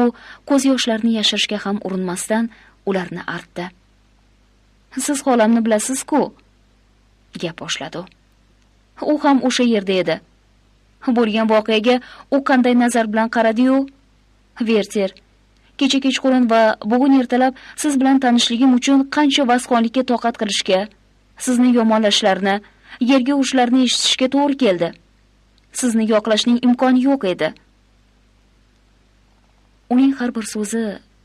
U ko'z yoshlarini yashirishga ham urinmasdan ularni artdi. "Siz xolamni bilasiz-ku", gap boshladi u. "U ham o'sha yerda edi. Bo'lgan voqeaga u qanday nazar bilan qaradi-yu, Verter, kecha kechqurun va bugun ertalab siz bilan tanishligim uchun qancha vazxonlikka toqat qilishga, sizni yomonlashlarini, yerga urishlarini eshitishga to'g'ri keldi. Sizni yoqlashning imkoni yo'q edi." Uning har bir so'zi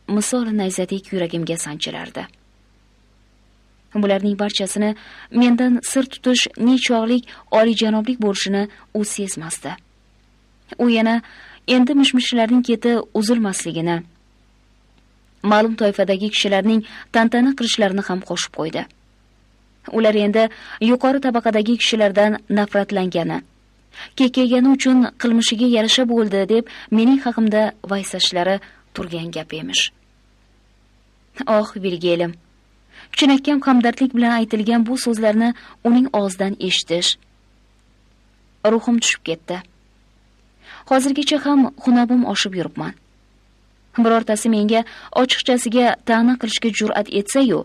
misol nayzadek yuragimga sanchilardi. Bularning barchasini mendan sir tutish nechog'lik oliyjanoblik bo'lishini u sezmasdi. U yana endi mishmishlarning keti uzilmasligini, ma'lum toifadagi kishilarning tantana qilishlarini ham qo'shib qo'ydi. Ular endi yuqori tabaqadagi kishilardan nafratlangani, kekaygani uchun qilmishiga yarasha bo'ldi deb mening haqimda vaysashlari turgan gap emish. Oh, Vilgelm, chinakam hamdardlik bilan aytilgan bu so'zlarni uning og'zidan eshitish. Ruhim tushib ketdi. Hozirgacha ham xunobim oshib yuribman. Birortasi menga ochiqchasiga ta'na qilishga jur'at etsa-yu,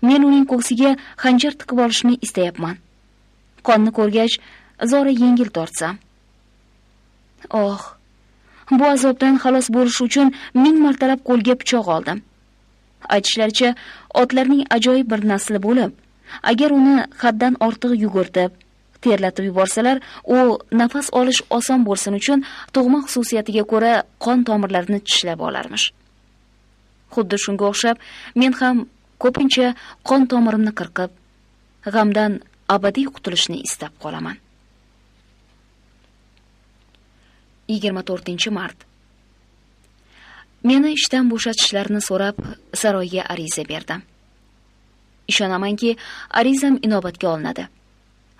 men uning ko'ksiga xanjar tiqib olishni istayapman. Qonni ko'rgach, zora yengil tortsam. Oh, bu azobdan xalos bo'lish uchun 1000 martalab qo'lga pichoq oldim. Aytishlaricha, otlarning ajoyib bir nasli bo'lib, agar uni haddan ortiq yugurtib, terlatib yuborsalar, u nafas olish oson bo'lsin uchun tug'ma xususiyatiga ko'ra qon tomirlarini tishlab olarmish. Xuddi shunga o'xshab, men ham ko'pincha qon tomirimni qirqib, g'amdan abadiy qutulishni istab qolaman. 24 mart. Meni ishdan bo'shatishlarini so'rab saroyga ariza berdim. Ishonamanki, arizam inobatga olinadi.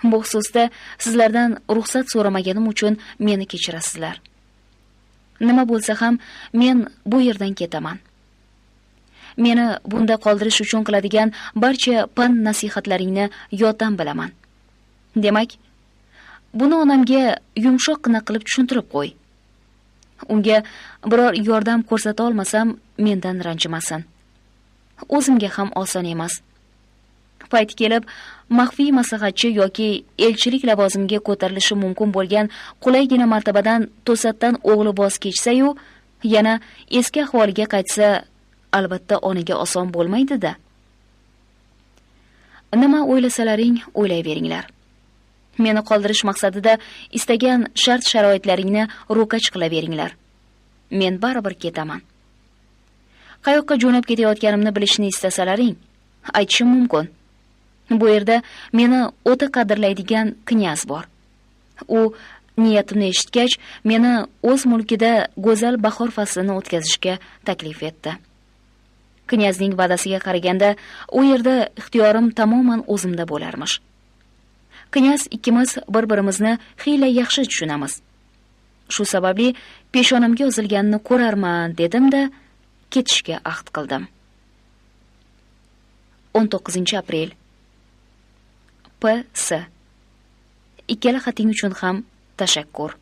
Bu xususda sizlardan ruxsat so'ramaganim uchun meni kechirasizlar. Nima bo'lsa ham men bu yerdan ketaman. Meni bunda qoldirish uchun qiladigan barcha pand nasihatlaringni yoddan bilaman. Demak, buni onamga yumshoqqina qilib tushuntirib qo'y. Unga biror yordam ko'rsata olmasam, mendan ranjimasin. O'zimga ham oson emas. Payti kelib, maxfiy maslahatchi yoki elchilik lavozimiga ko'tarilishi mumkin bo'lgan qulaygina martabadan to'satdan o'g'li voz kechsa-yu, yana eski ahvoliga qaytsa, albatta onaga oson bo'lmaydi-da. Nima o'ylasalaring, o'ylayveringlar. Meni qoldirish maqsadida istagan shart-sharoitlaringni ro'kach qilaveringlar. Men baribir ketaman. Qayoqqa jo'nab ketayotganimni bilishni istasalaring, aytishim mumkin. Bu yerda meni o'ta qadrlaydigan knyaz bor. U niyatimni eshitgach, meni o'z mulkida go'zal bahor faslini o'tkazishga taklif etdi. Knyazning va'dasiga qaraganda, u yerda ixtiyorim tamoman o'zimda bo'larmish. Knyaz ikkimiz bir-birimizni xiyla yaxshi tushunamiz. Shu sababli peshonamga yozilganini ko'rarman dedim-da, ketishga ahd qildim. 19 aprel. P.S. Ikkala xating uchun ham tashakkur.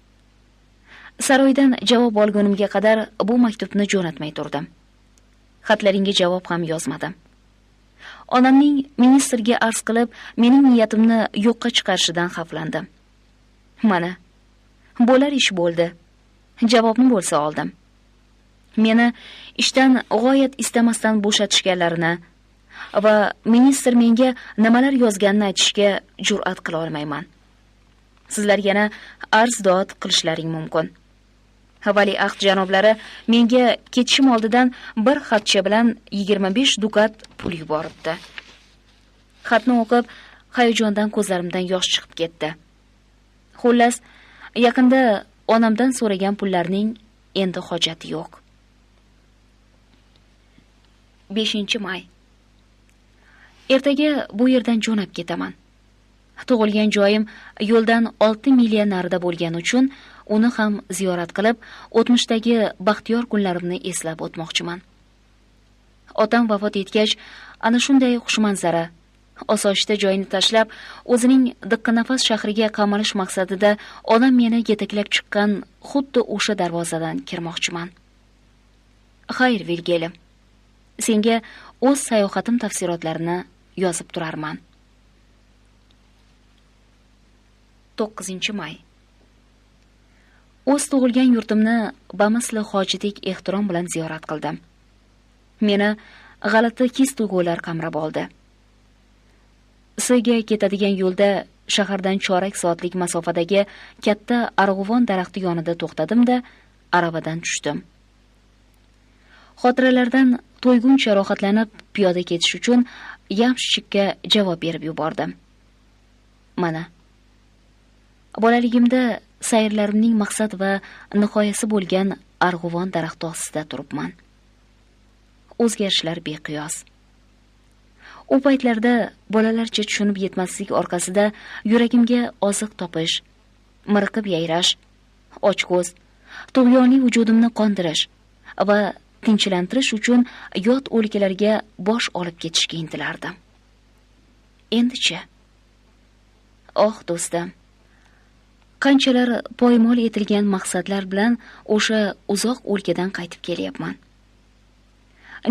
Saroydan javob olgunimga qadar bu maktubni jo'natmay turdim. Xatlaringga javob ham yozmadim. Onamning ministrga arz qilib, mening niyatimni yo'qqa chiqarishidan xavflandim. Mana, bo'lar ish bo'ldi. Javobni bo'lsa oldim. Meni ishdan g'oyat istamasdan bo'shatishganlarini va ministr menga nimalar yozganini aytishga jur'at qila olmayman. Sizlar yana arz-dod qilishlaring mumkin. Valiahd janoblari menga ketishim oldidan bir xatcha bilan 25 dukat pul yuboribdi. Xatni o'qib, hayajondan ko'zlarimdan yosh chiqib ketdi. Xullas, yaqinda onamdan so'ragan pullarning endi hojati yo'q. 5 may. Ertaga bu yerdan jo'nab ketaman. Tug'ilgan joyim yo'ldan 6 milya narida bo'lgani uchun uni ham ziyorat qilib, o'tmishdagi baxtiyor kunlarimni eslab o'tmoqchiman. Otam vafot etgach, ana shunday xushmanzara, osoyishta joyini tashlab, o'zining diqqinafas shahriga qamalish maqsadida onam meni yetaklab chiqqan xuddi o'sha darvozadan kirmoqchiman. Xayr, Vilgelm. Senga o'z sayohatim tafsilotlarini yozib turarman. 9 may. O'z tug'ilgan yurtimni bamisli hojidek ehtirom bilan ziyorat qildim. Meni g'alati his-tuyg'ular qamrab oldi. Sga ketadigan yo'lda shahardan chorak soatlik masofadagi katta arg'uvon daraxti yonida to'xtadim-da, aravadan tushdim. Xotiralardan to'yguncha rohatlanib piyoda ketish uchun yamshchikka javob berib yubordim. Mana, bolaligimda sayrlarimning maqsad va nihoyasi bo'lgan arg'uvon daraxti ostida turibman. O'zgarishlar beqiyos. U paytlarda bolalarcha tushunib yetmaslik orqasida yuragimga oziq topish, miriqib yayrash, ochko'z, tug'yonli vujudimni qondirish va tinchlantirish uchun yot o'lkalarga bosh olib ketishga intilardim. Endichi, oh do'stim, Qanchalar poymol etilgan maqsadlar bilan o'sha uzoq o'lkadan qaytib kelyapman.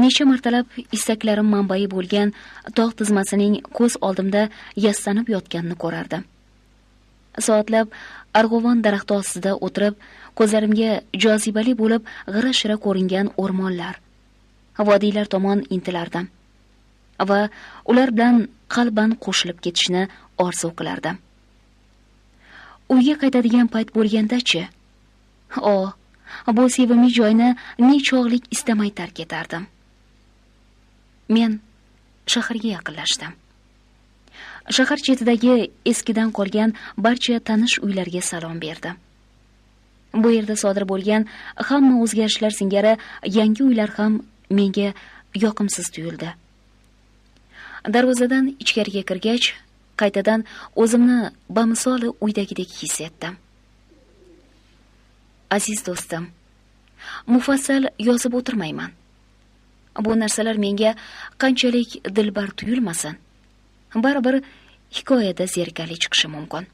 Necha martalab istaklarim manbai bo'lgan tog' tizmasining ko'z oldimda yastanib yotganini ko'rardim. Soatlab arg'uvon daraxti ostida o'tirib, ko'zlarimga jozibali bo'lib g'ira-shira ko'ringan o'rmonlar, vodiylar tomon intilardim va ular bilan qalban qo'shilib ketishni orzu qilardim. Uyga qaytadigan payt bo'lganda-chi, bu sevimli joyni nechog'lik istamay tark etardim. Men shaharga yaqinlashdim. Shahar chetidagi eskidan qolgan barcha tanish uylarga salom berdim. Bu yerda sodir bo'lgan hamma o'zgarishlar singari yangi uylar ham menga yoqimsiz tuyuldi. Darvozadan ichkariga kirgach, qaytadan o'zimni bamisoli uydagidek his etdim. Aziz do'stim, mufassal yozib o'tirmayman. Bu narsalar menga qanchalik dilbar tuyulmasin, baribir hikoyada zerikarli chiqishi mumkin.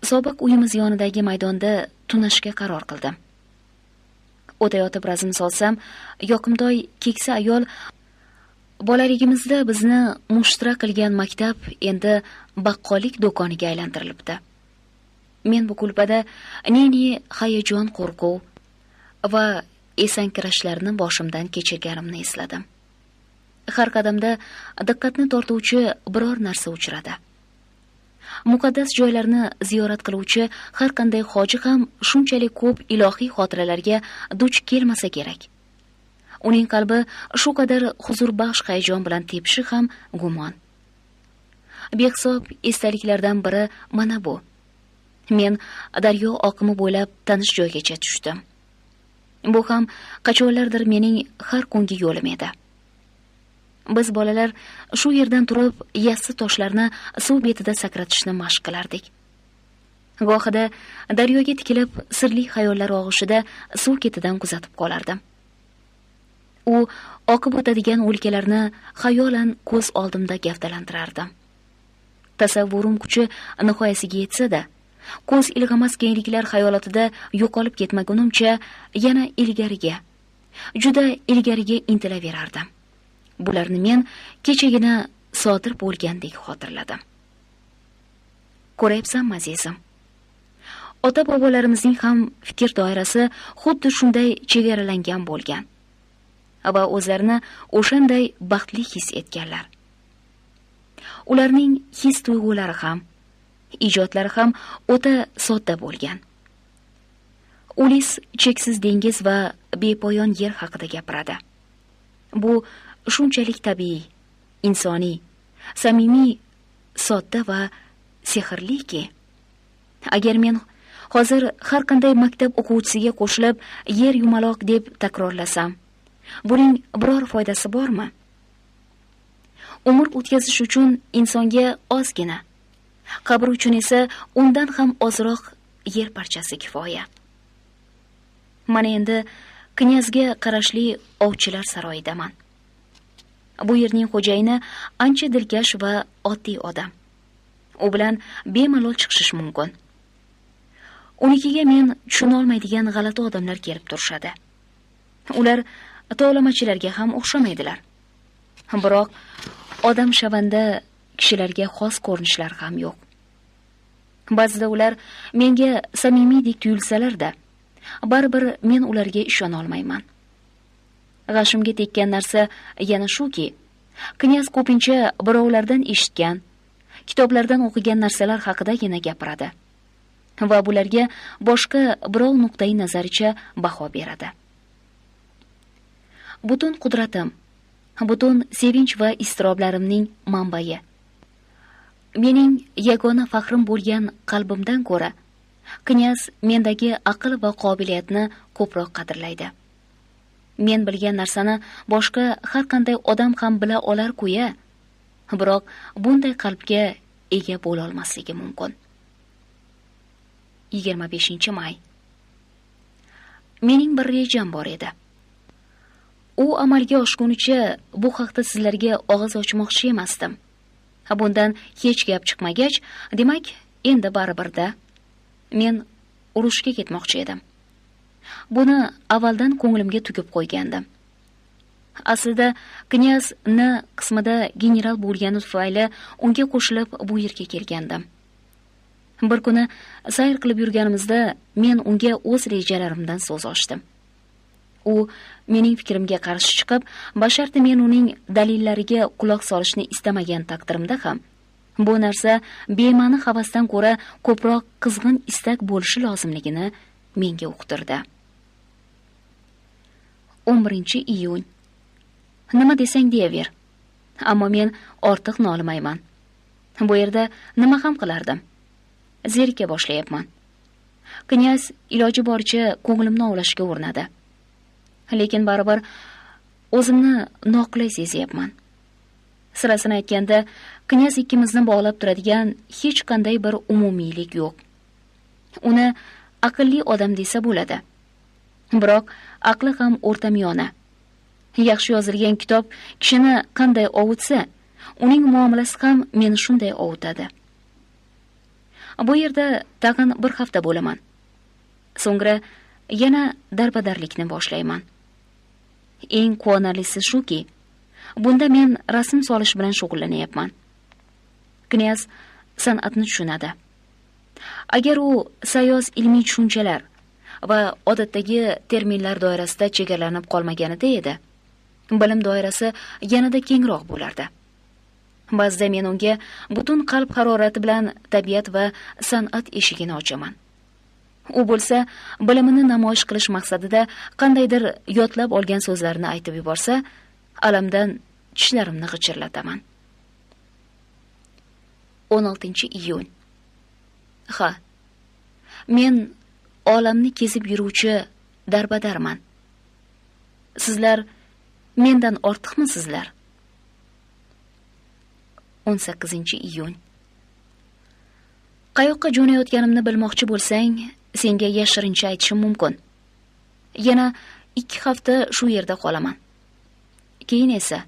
Sobiq uyimiz yonidagi maydonda tunashga qaror qildim. O'tayotib razm solsam, yoqimtoy keksa ayol bolaligimizda bizni mushtira qilgan maktab endi baqqollik do'koniga aylantirilibdi. Men bu kulbada ne-ne hayajon, qo'rquv va esankirashlarni boshimdan kechirganimni esladim. Har qadamda diqqatni tortuvchi biror narsa uchradi. Muqaddas joylarni ziyorat qiluvchi har qanday hoji ham shunchalik ko'p ilohiy xotiralarga duch kelmasa kerak. Uning qalbi shu qadar huzurbaxsh hayajon bilan tepishi ham gumon. Behisob esdaliklardan biri mana bu. Men daryo oqimi bo'ylab tanish joygacha tushdim. Bu ham qachonlardir mening har kungi yo'lim edi. Biz bolalar shu yerdan turib yassi toshlarni suv betida sakratishni mashq qilardik. Gohida daryoga tikilib sirli xayollar og'ushida suv ketidan kuzatib qolardim. U oqib o'tadigan o'lkalarni xayolan ko'z oldimda gavdalantirardim. Tasavvurim kuchi nihoyasiga yetsa-da, ko'z ilg'amas kengliklar xayolatida yo'qolib ketmagunimcha yana ilgariga, juda ilgariga intilaverardim. Bularni men kechagina sodir bo'lgandek xotirladim. Ko'rayapsanmi, azizim? Ota-bobolarimizning ham fikr doirasi xuddi shunday chegaralangan bo'lgan va o'zlarini o'shanday baxtli his etganlar. Ularning his tuyg'ulari ham, ijodlari ham o'ta sodda bo'lgan. Ulis cheksiz dengiz va bepoyon yer haqida gapiradi. Bu shunchalik tabiiy, insoniy, samimiy, sodda va sehrliki, agar men hozir har qanday maktab o'quvchisiga qo'shilib yer yumaloq deb takrorlasam, buning biror foydasi bormi? Umr o'tkazish uchun insonga ozgina, qabr uchun esa undan ham ozroq yer parchasi kifoya. Mana endi knyazga qarashli ovchilar saroyidaman. Bu yerning xo'jayini ancha dilkash va oddiy odam. U bilan bemalol chiqishish mumkin. Unikiga men tushuna olmaydigan g'alati odamlar kelib turishadi. Ular tovlamachilarga ham o'xshamaydilar. Biroq odam shavanda kishilarga xos ko'rinishlar ham yo'q. Ba'zida ular menga samimiydek tuyulsalar-da, baribir men ularga ishona olmayman. G'ashimga tekkan narsa yana shuki, knyaz ko'pincha birovlardan eshitgan, kitoblardan o'qigan narsalar haqidagina gapiradi va bularga boshqa birov nuqtai nazaricha baho beradi. Butun qudratim, butun sevinch va iztiroblarimning manbai, mening yagona faxrim bo'lgan qalbimdan ko'ra knyaz mendagi aql va qobiliyatni ko'proq qadrlaydi. Men bilgan narsani boshqa har qanday odam ham bila olar-ku-ya, biroq bunday qalbga ega bo'la olmasligi mumkin. 25 may. Mening bir rejam bor edi. U amalga oshgunicha bu haqda sizlarga og'iz ochmoqchi emasdim. Bundan hech gap chiqmagach, demak, Endi baribir-da, men urushga ketmoqchi edim. Buni avvaldan ko'nglimga tugib qo'ygandim. Aslida knyaz N qismida general bo'lgani tufayli unga qo'shilib bu yerga kelgandim. Bir kuni sayr qilib yurganimizda men unga o'z rejalarimdan so'z ochdim. U mening fikrimga qarshi chiqib, basharti men uning dalillariga quloq solishni istamagan taqdirimda ham bu narsa bema'ni havasdan ko'ra ko'proq qizg'in istak bo'lishi lozimligini menga uqtirdi. 11 iyun. Nima desang deyaver. Ammo men ortiq nolimayman. Bu yerda nima ham qilardim? Zerika boshlayapman. Knyaz iloji boricha ko'nglimni ovlashga urinadi. Lekin baribir o'zimni noqulay sezyapman. Sirasini aytganda, knyaz ikkimizni bog'lab turadigan hech qanday bir umumiylik yo'q. Uni aqlli odam desa bo'ladi. Biroq aqli ham o'rtamiyona. Yaxshi yozilgan kitob kishini qanday ovutsa, uning muomalasi ham meni shunday ovutadi. Bu yerda tag'in bir hafta bo'laman. So'ngra yana darbadarlikni boshlayman. Eng quvonarlisi shuki, bunda men rasm solish bilan shug'ullanyapman. Knyaz san'atni tushunadi. Agar u sayoz ilmiy tushunchalar va odatdagi terminlar doirasida chegaralanib qolmaganida edi, bilim doirasi yanada kengroq bo'lardi. Ba'zida men unga butun qalb harorati bilan tabiat va san'at eshigini ochaman. U bo'lsa bilimini namoyish qilish maqsadida qandaydir yodlab olgan so'zlarini aytib yuborsa, alamdan tishlarimni g'ichirlataman. 16 iyun. Ha, men olamni kezib yuruvchi darbadarman. Sizlar mendan ortiqmisizlar? 18 iyun. Qayoqqa jo'nayotganimni bilmoqchi bo'lsang, senga yashirincha aytishim mumkin. Yana 2 hafta shu yerda qolaman. Keyin esa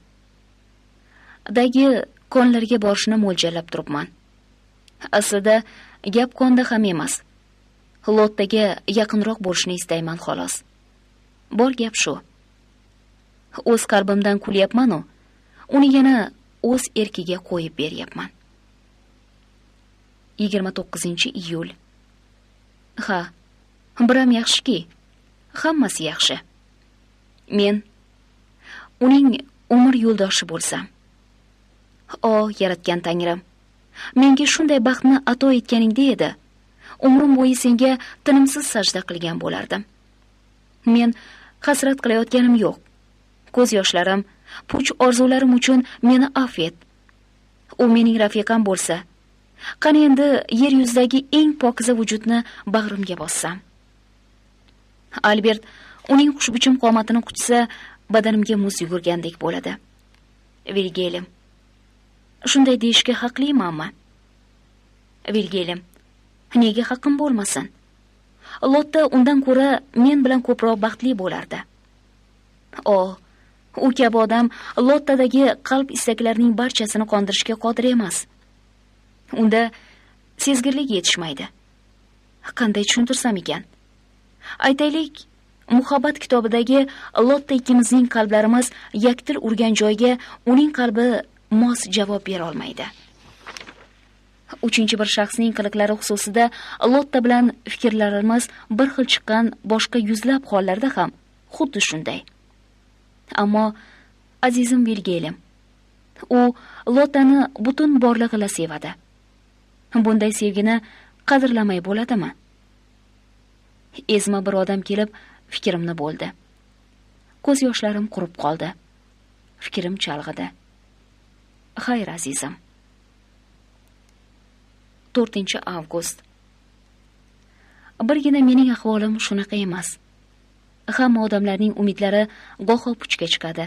dagi konlarga borishni mo'ljallab turibman. Aslida gap konda ham emas. Lottaga yaqinroq bo'lishni istayman xolos. Bor gap shu. O'z qalbimdan kulyapman-u, uni yana o'z erkiga qo'yib beryapman. 29 iyul. Ha, biram yaxshiki, hammasi yaxshi. Men uning umr yo'ldoshi bo'lsam. O, yaratgan Tangrim, menga shunday baxtni ato etganingda edi, umrim bo'yi senga tinimsiz sajda qilgan bo'lardim. Men hasrat qilayotganim yo'q. Ko'z yoshlarim, puch orzularim uchun meni afv et. U mening rafiqam bo'lsa, qani endi yer yuzidagi eng pokiza vujudni bag'rimga bossam. Albert uning xushbichim qomatini quchsa, badanimga muz yugurgandek bo'ladi. Vilgelm, shunday deyishga haqlimanmi? Vilgelm, nega haqqim bo'lmasin? Lotta undan ko'ra men bilan ko'proq baxtli bo'lardi. O, u kabi odam Lottadagi qalb istaklarining barchasini qondirishga qodir emas. Unda sezgirlik yetishmaydi. Qanday tushuntirsam ekan? Aytaylik, Muhabbat kitobidagi Lotta ikkimizning qalblarimiz yaktil urgan joyga uning qalbi mos javob bera olmaydi. Uchinchi bir shaxsning qiliqlari xususida Lotta bilan fikrlarimiz bir xil chiqqan boshqa yuzlab hollarda ham xuddi shunday. Ammo azizim Vilgelm, u Lottani butun borlig'ila sevadi. Bunday sevgini qadrlamay bo'ladimi? Ezma bir odam kelib fikrimni bo'ldi. Ko'z yoshlarim qurib qoldi. Fikrim chalg'idi. Xayr, azizim. 4 avgust. Birgina mening ahvolim shunaqa emas. Hamma odamlarning umidlari goho puchga chiqadi.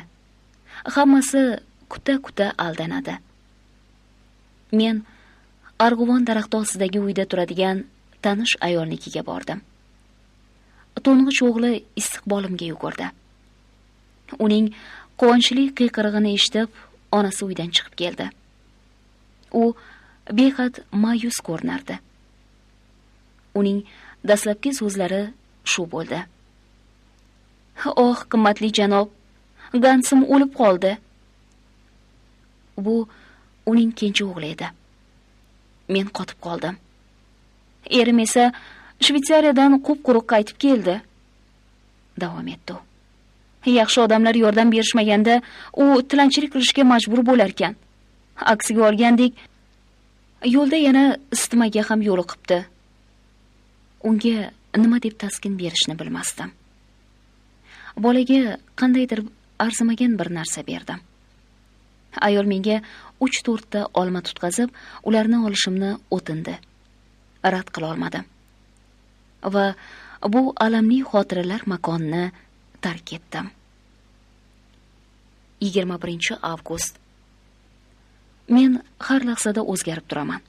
Hammasi kuta-kuta aldanadi. Men arg'uvon daraxti ostidagi uyda turadigan tanish ayolnikiga bordim. To'ng'ich o'g'li istiqbolimga yugurdi. Uning quvonchli qiyqirig'ini eshitib, onasi uydan chiqib keldi. U behad ma'yus ko'rinardi. Uning dastlabki so'zlari shu bo'ldi. "Oh, qimmatli janob, Gansim o'lib qoldi." Bu uning kenja o'g'li edi. Men qotib qoldim. "Erim esa Shvetsariyadan qup-quruq qaytib keldi," davom etdi u. "Yaxshi odamlar yordam berishmaganda u tilanchilik qilishga majbur bo'larkan. Aksiga olgandek, yo'lda yana isitmaga ham yo'liqibdi." Unga nima deb taskin berishni bilmasdim. Bolaga qandaydir arzimagan bir narsa berdim. Ayol menga 3-4 ta olma tutqazib, ularni olishimni o'tindi. Rad qila olmadim. Va bu alamli xotiralar makonini tark etdim. 21 avgust. Men har lahzada o'zgarib turaman.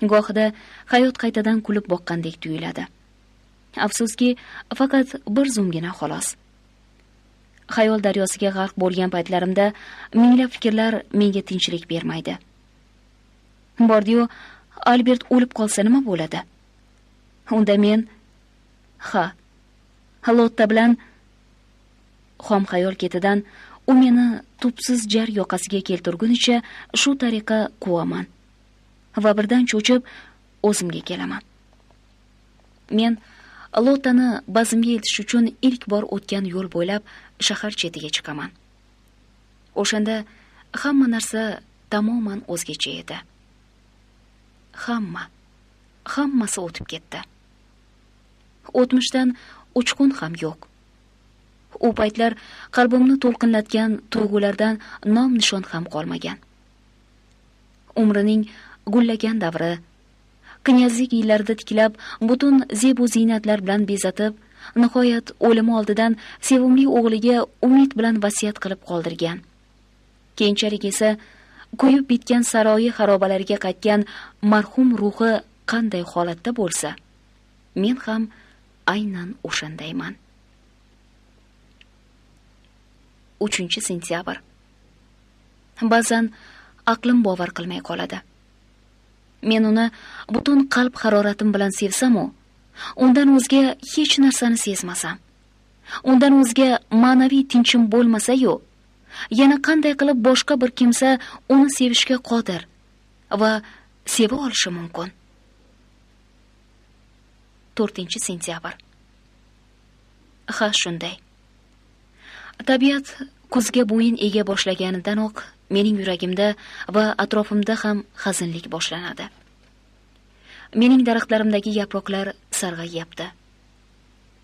Gohida hayot qaytadan kulib boqqandek tuyuladi. Afsuski, faqat bir zumgina xolos. Xayol daryosiga g'arq bo'lgan paytlarimda minglab fikrlar menga tinchlik bermaydi. Bordiyu Albert o'lib qolsa nima bo'ladi? Unda men ha, Lotta bilan xom xayol ketidan u meni tubsiz jar yoqasiga keltirgunicha shu tariqa quvaman va birdan cho'chib o'zimga kelaman. Men Lottani bazmga eltish uchun ilk bor o'tgan yo'l bo'ylab shahar chetiga chiqaman. O'shanda hamma narsa tamoman o'zgacha edi. Hammasi o'tib ketdi. O'tmishdan uchqun ham yo'q. U paytlar qalbimni to'lqinlatgan tuyg'ulardan nom nishon ham qolmagan. Umrining gullagan davri, knyazlik yillarida tiklab, butun zebu ziynatlar bilan bezatib, nihoyat o'limi oldidan sevimli o'g'liga umid bilan vasiyat qilib qoldirgan. Keyinchalik esa kuyib bitgan saroyi xarobalariga qaytgan marhum ruhi qanday holatda bo'lsa, men ham aynan o'shandayman. 3 sentyabr. Ba'zan aqlim bovar qilmay qoladi. Men uni butun qalb haroratim bilan sevsam-u, undan o'zga hech narsani sezmasam, undan o'zga ma'naviy tinchim bo'lmasa-yu, yana qanday qilib boshqa bir kimsa uni sevishga qodir va seva olishi mumkin? 4 sentyabr. Ha, shunday. Tabiat kuzga bo'yin ega boshlaganidanoq mening yuragimda va atrofimda ham xazinlik boshlanadi. Mening daraxtlarimdagi yaproqlar sarg'ayyapti.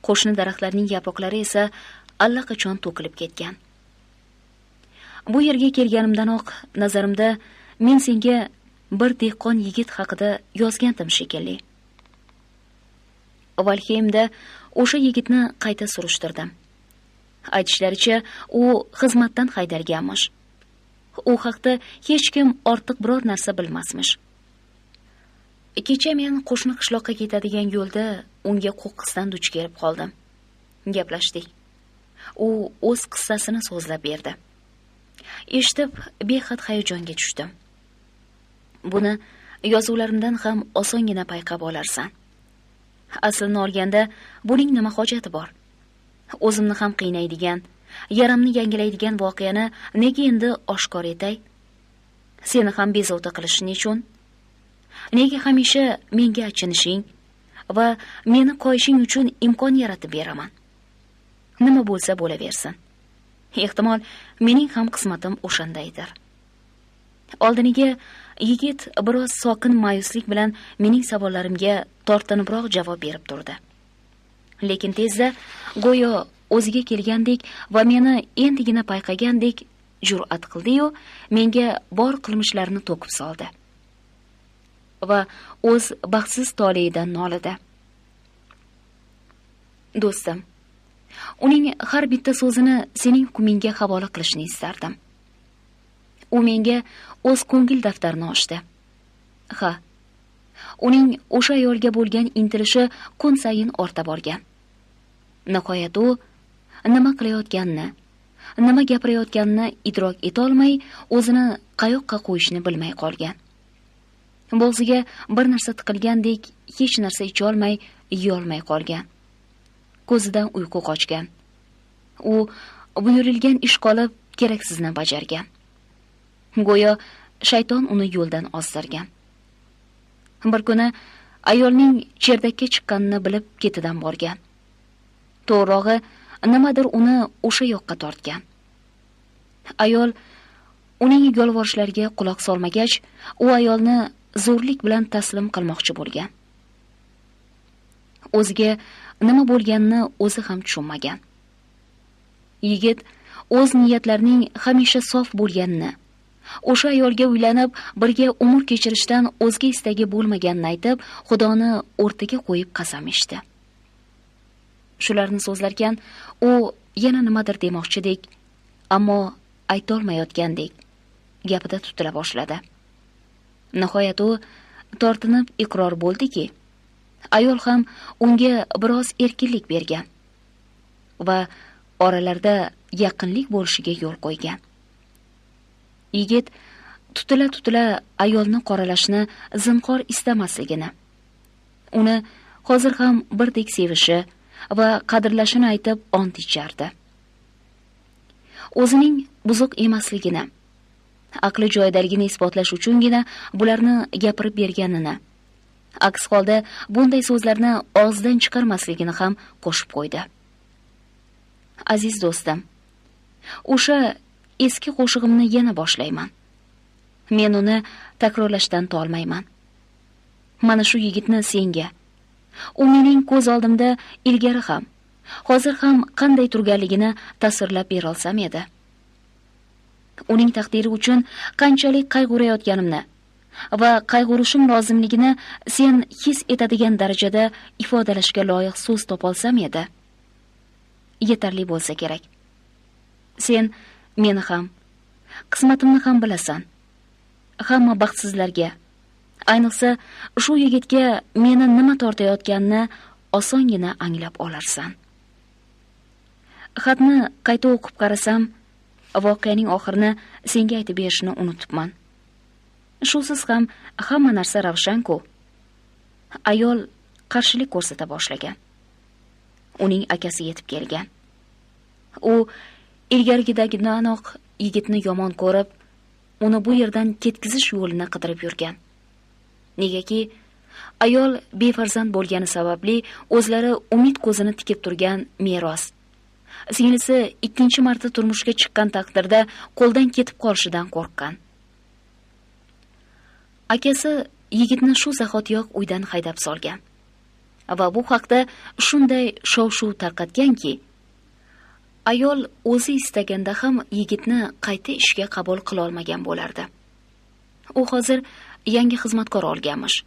Qo'shni daraxtlarning yaproqlari esa allaqachon to'kilib ketgan. Bu yerga kelganimdanoq nazarimda men senga bir dehqon yigit haqida yozgandim shekilli. Valheimda o'sha yigitni qayta surishtirdim. Aytishlaricha, u xizmatdan haydalganmish. U haqda hech kim ortiq biror narsa bilmasmish. Kecha men qo'shni qishloqqa ketadigan yo'lda unga qo'qqisdan duch kelib qoldim. Gaplashdik. U o'z qissasini so'zlab berdi. Eshitib behad hayajonga tushdim. Buni yozuvlarimdan ham osongina payqab olarsan. Aslini olganda buning nima hojati bor? O'zimni ham qiynaydigan, yaramni yangilaydigan voqeani nega endi oshkor etay? Seni ham bezovta qilish nechun? Nega hamisha menga achinishing va meni qo'yishing uchun imkon yaratib beraman? Nima bo'lsa bo'laversin. Ehtimol mening ham qismatim o'shandaydir. Oldiniga yigit biroz sokin ma'yuslik bilan mening savollarimga tortinibroq javob berib turdi. Lekin tezda go'yo o'ziga kelgandek va meni endigina payqagandek jur'at qildi-yu, menga bor qilmishlarini to'kib soldi va o'z baxtsiz toleyidan nolidi. Do'stim, uning har bitta so'zini sening hukmingga havola qilishni istardim. U menga o'z ko'ngil daftarini ochdi. Ha, uning o'sha ayolga bo'lgan intilishi kun sayin orta borgan. Nihoyat u nima qilayotganini, nima gapirayotganini idrok etolmay, o'zini qayoqqa qo'yishni bilmay qolgan. Bo'g'ziga bir narsa tiqilgandek hech narsa icholmay, yeyolmay qolgan. Ko'zidan uyqu qochgan. U buyurilgan ish qolib, keraksizni bajargan. Go'yo shayton uni yo'ldan ozdirgan. Bir kuni ayolning cherdakka chiqqanini bilib ketidan borgan. To'g'rog'i, nimadir uni o'sha yoqqa tortgan. Ayol uning yolvorishlariga quloq solmagach, u ayolni zo'rlik bilan taslim qilmoqchi bo'lgan. O'ziga nima bo'lganini o'zi ham tushunmagan. Yigit o'z niyatlarining hamisha sof bo'lganini, o'sha ayolga uylanib birga umr kechirishdan o'zga istagi bo'lmaganini aytib, Xudoni o'rtaga qo'yib qasam ichdi. Shularni so'zlarkan u yana nimadir demoqchidek, ammo aytolmayotgandek gapida tutila boshladi. Nihoyat u tortinib iqror bo'ldiki, ayol ham unga biroz erkinlik bergan va oralarida yaqinlik bo'lishiga yo'l qo'ygan. Yigit tutila-tutila ayolni qoralashni zinhor istamasligini, uni hozir ham birdek sevishi va qadrlashini aytib ont ichardi. O'zining buzuq emasligini, aqli joyidaligini isbotlash uchungina bularni gapirib berganini, aks holda bunday so'zlarni og'zidan chiqarmasligini ham qo'shib qo'ydi. Aziz do'stim, o'sha eski qo'shig'imni yana boshlayman. Men uni takrorlashdan tolmayman. Mana shu yigitni senga, u mening ko'z oldimda ilgari ham, hozir ham qanday turganligini tasvirlab bera olsam edi. Uning taqdiri uchun qanchalik qayg'urayotganimni va qayg'urishim lozimligini sen his etadigan darajada ifodalashga loyiq so'z topolsam edi. Yetarli bo'lsa kerak. Sen meni ham, qismatimni ham bilasan. Hamma baxtsizlarga, ayniqsa shu yigitga meni nima tortayotganini osongina anglab olarsan. Xatni qayta o'qib qarasam, voqeaning oxirini senga aytib berishni unutibman. Shusiz ham hamma narsa ravshan-ku. Ayol qarshilik ko'rsata boshlagan. Uning akasi yetib kelgan. U ilgarigidagidanoq yigitni yomon ko'rib, uni bu yerdan ketkizish yo'lini qidirib yurgan. Negaki ayol befarzand bo'lgani sababli o'zlari umid ko'zini tikib turgan meros, singlisi ikkinchi marta turmushga chiqqan taqdirda qo'ldan ketib qolishidan qo'rqqan. Akasi yigitni shu zahotiyoq uydan haydab solgan va bu haqda shunday shov-shuv tarqatganki, ayol o'zi istaganda ham yigitni qayta ishga qabul qila olmagan bo'lardi. U hozir yangi xizmatkor olganmish.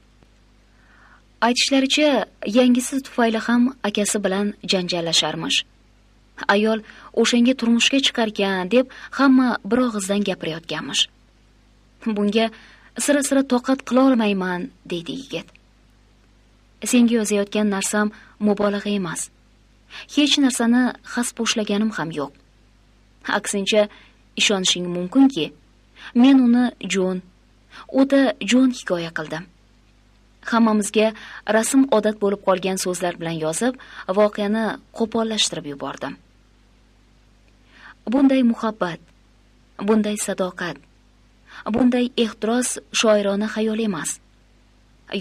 Aytishlaricha, yangisi tufayli ham akasi bilan janjallasharmish. Ayol o'shanga turmushga chiqarkan deb hamma bir og'izdan gapirayotganmish. Bunga sira-sira toqat qila olmayman, deydi yigit. Senga yozayotgan narsam mubolag'a emas. Hech narsani xaspo'shlaganim ham yo'q. Aksincha, ishonishing mumkinki, men uni jo'n, o'ta jo'n hikoya qildim. Hammamizga rasm odat bo'lib qolgan so'zlar bilan yozib, voqeani qo'pollashtirib yubordim. Bunday muhabbat, bunday sadoqat, bunday ehtiros shoirona xayol emas.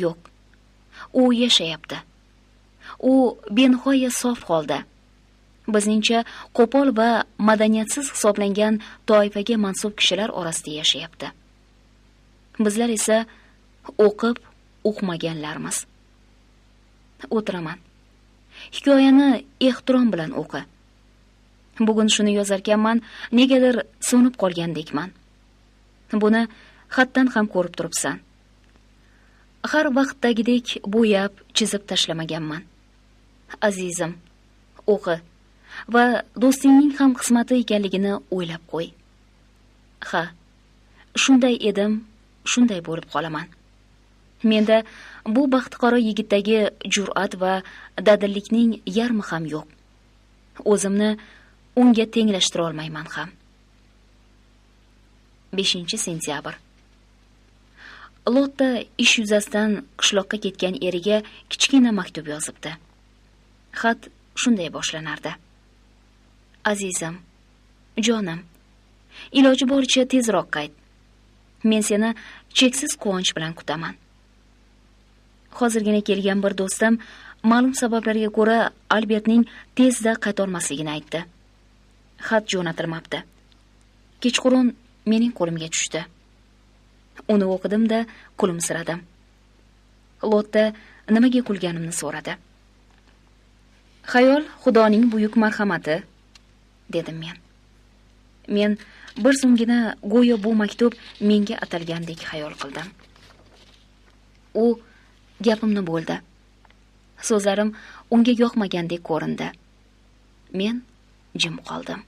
Yo'q, u yashayapti. U benihoya sof holda, bizningcha qo'pol va madaniyatsiz hisoblangan toifaga mansub kishilar orasida yashayapti. Bizlar esa o'qib o'qimaganlarmiz. O'tiraman. Hikoyani ehtirom bilan o'qi. Bugun shuni yozarkanman, negadir so'nib qolgandekman. Buni xatdan ham ko'rib turibsan. Har vaqtdagidek bo'yab, chizib tashlamaganman. Azizim, o'qi va do'stingning ham qismati ekanligini o'ylab qo'y. Ha, shunday edim, shunday bo'lib qolaman. Menda bu baxtiqaro yigitdagi jur'at va dadillikning yarmi ham yo'q. O'zimni unga tenglashtira olmayman ham. 5 sentyabr. Lotta ish yuzasidan qishloqqa ketgan eriga kichkina maktub yozibdi. Xat shunday boshlanardi: Azizim, jonim, iloji boricha tezroq qayt. Men seni cheksiz quvonch bilan kutaman. Hozirgina kelgan bir do'stim ma'lum sabablarga ko'ra Albertning tezda qaytolmasligini aytdi. Xat jo'natilmabdi. Kechqurun mening qo'limga tushdi. Uni o'qidim-da, kulimsiradim. Lotta nimaga kulganimni so'radi. Xayol Xudoning buyuk marhamati, dedim men. Men bir zumgina go'yo bu maktub menga atalgandek xayol qildim. U gapimni bo'ldi. So'zlarim unga yoqmagandek ko'rindi. Men jim qoldim.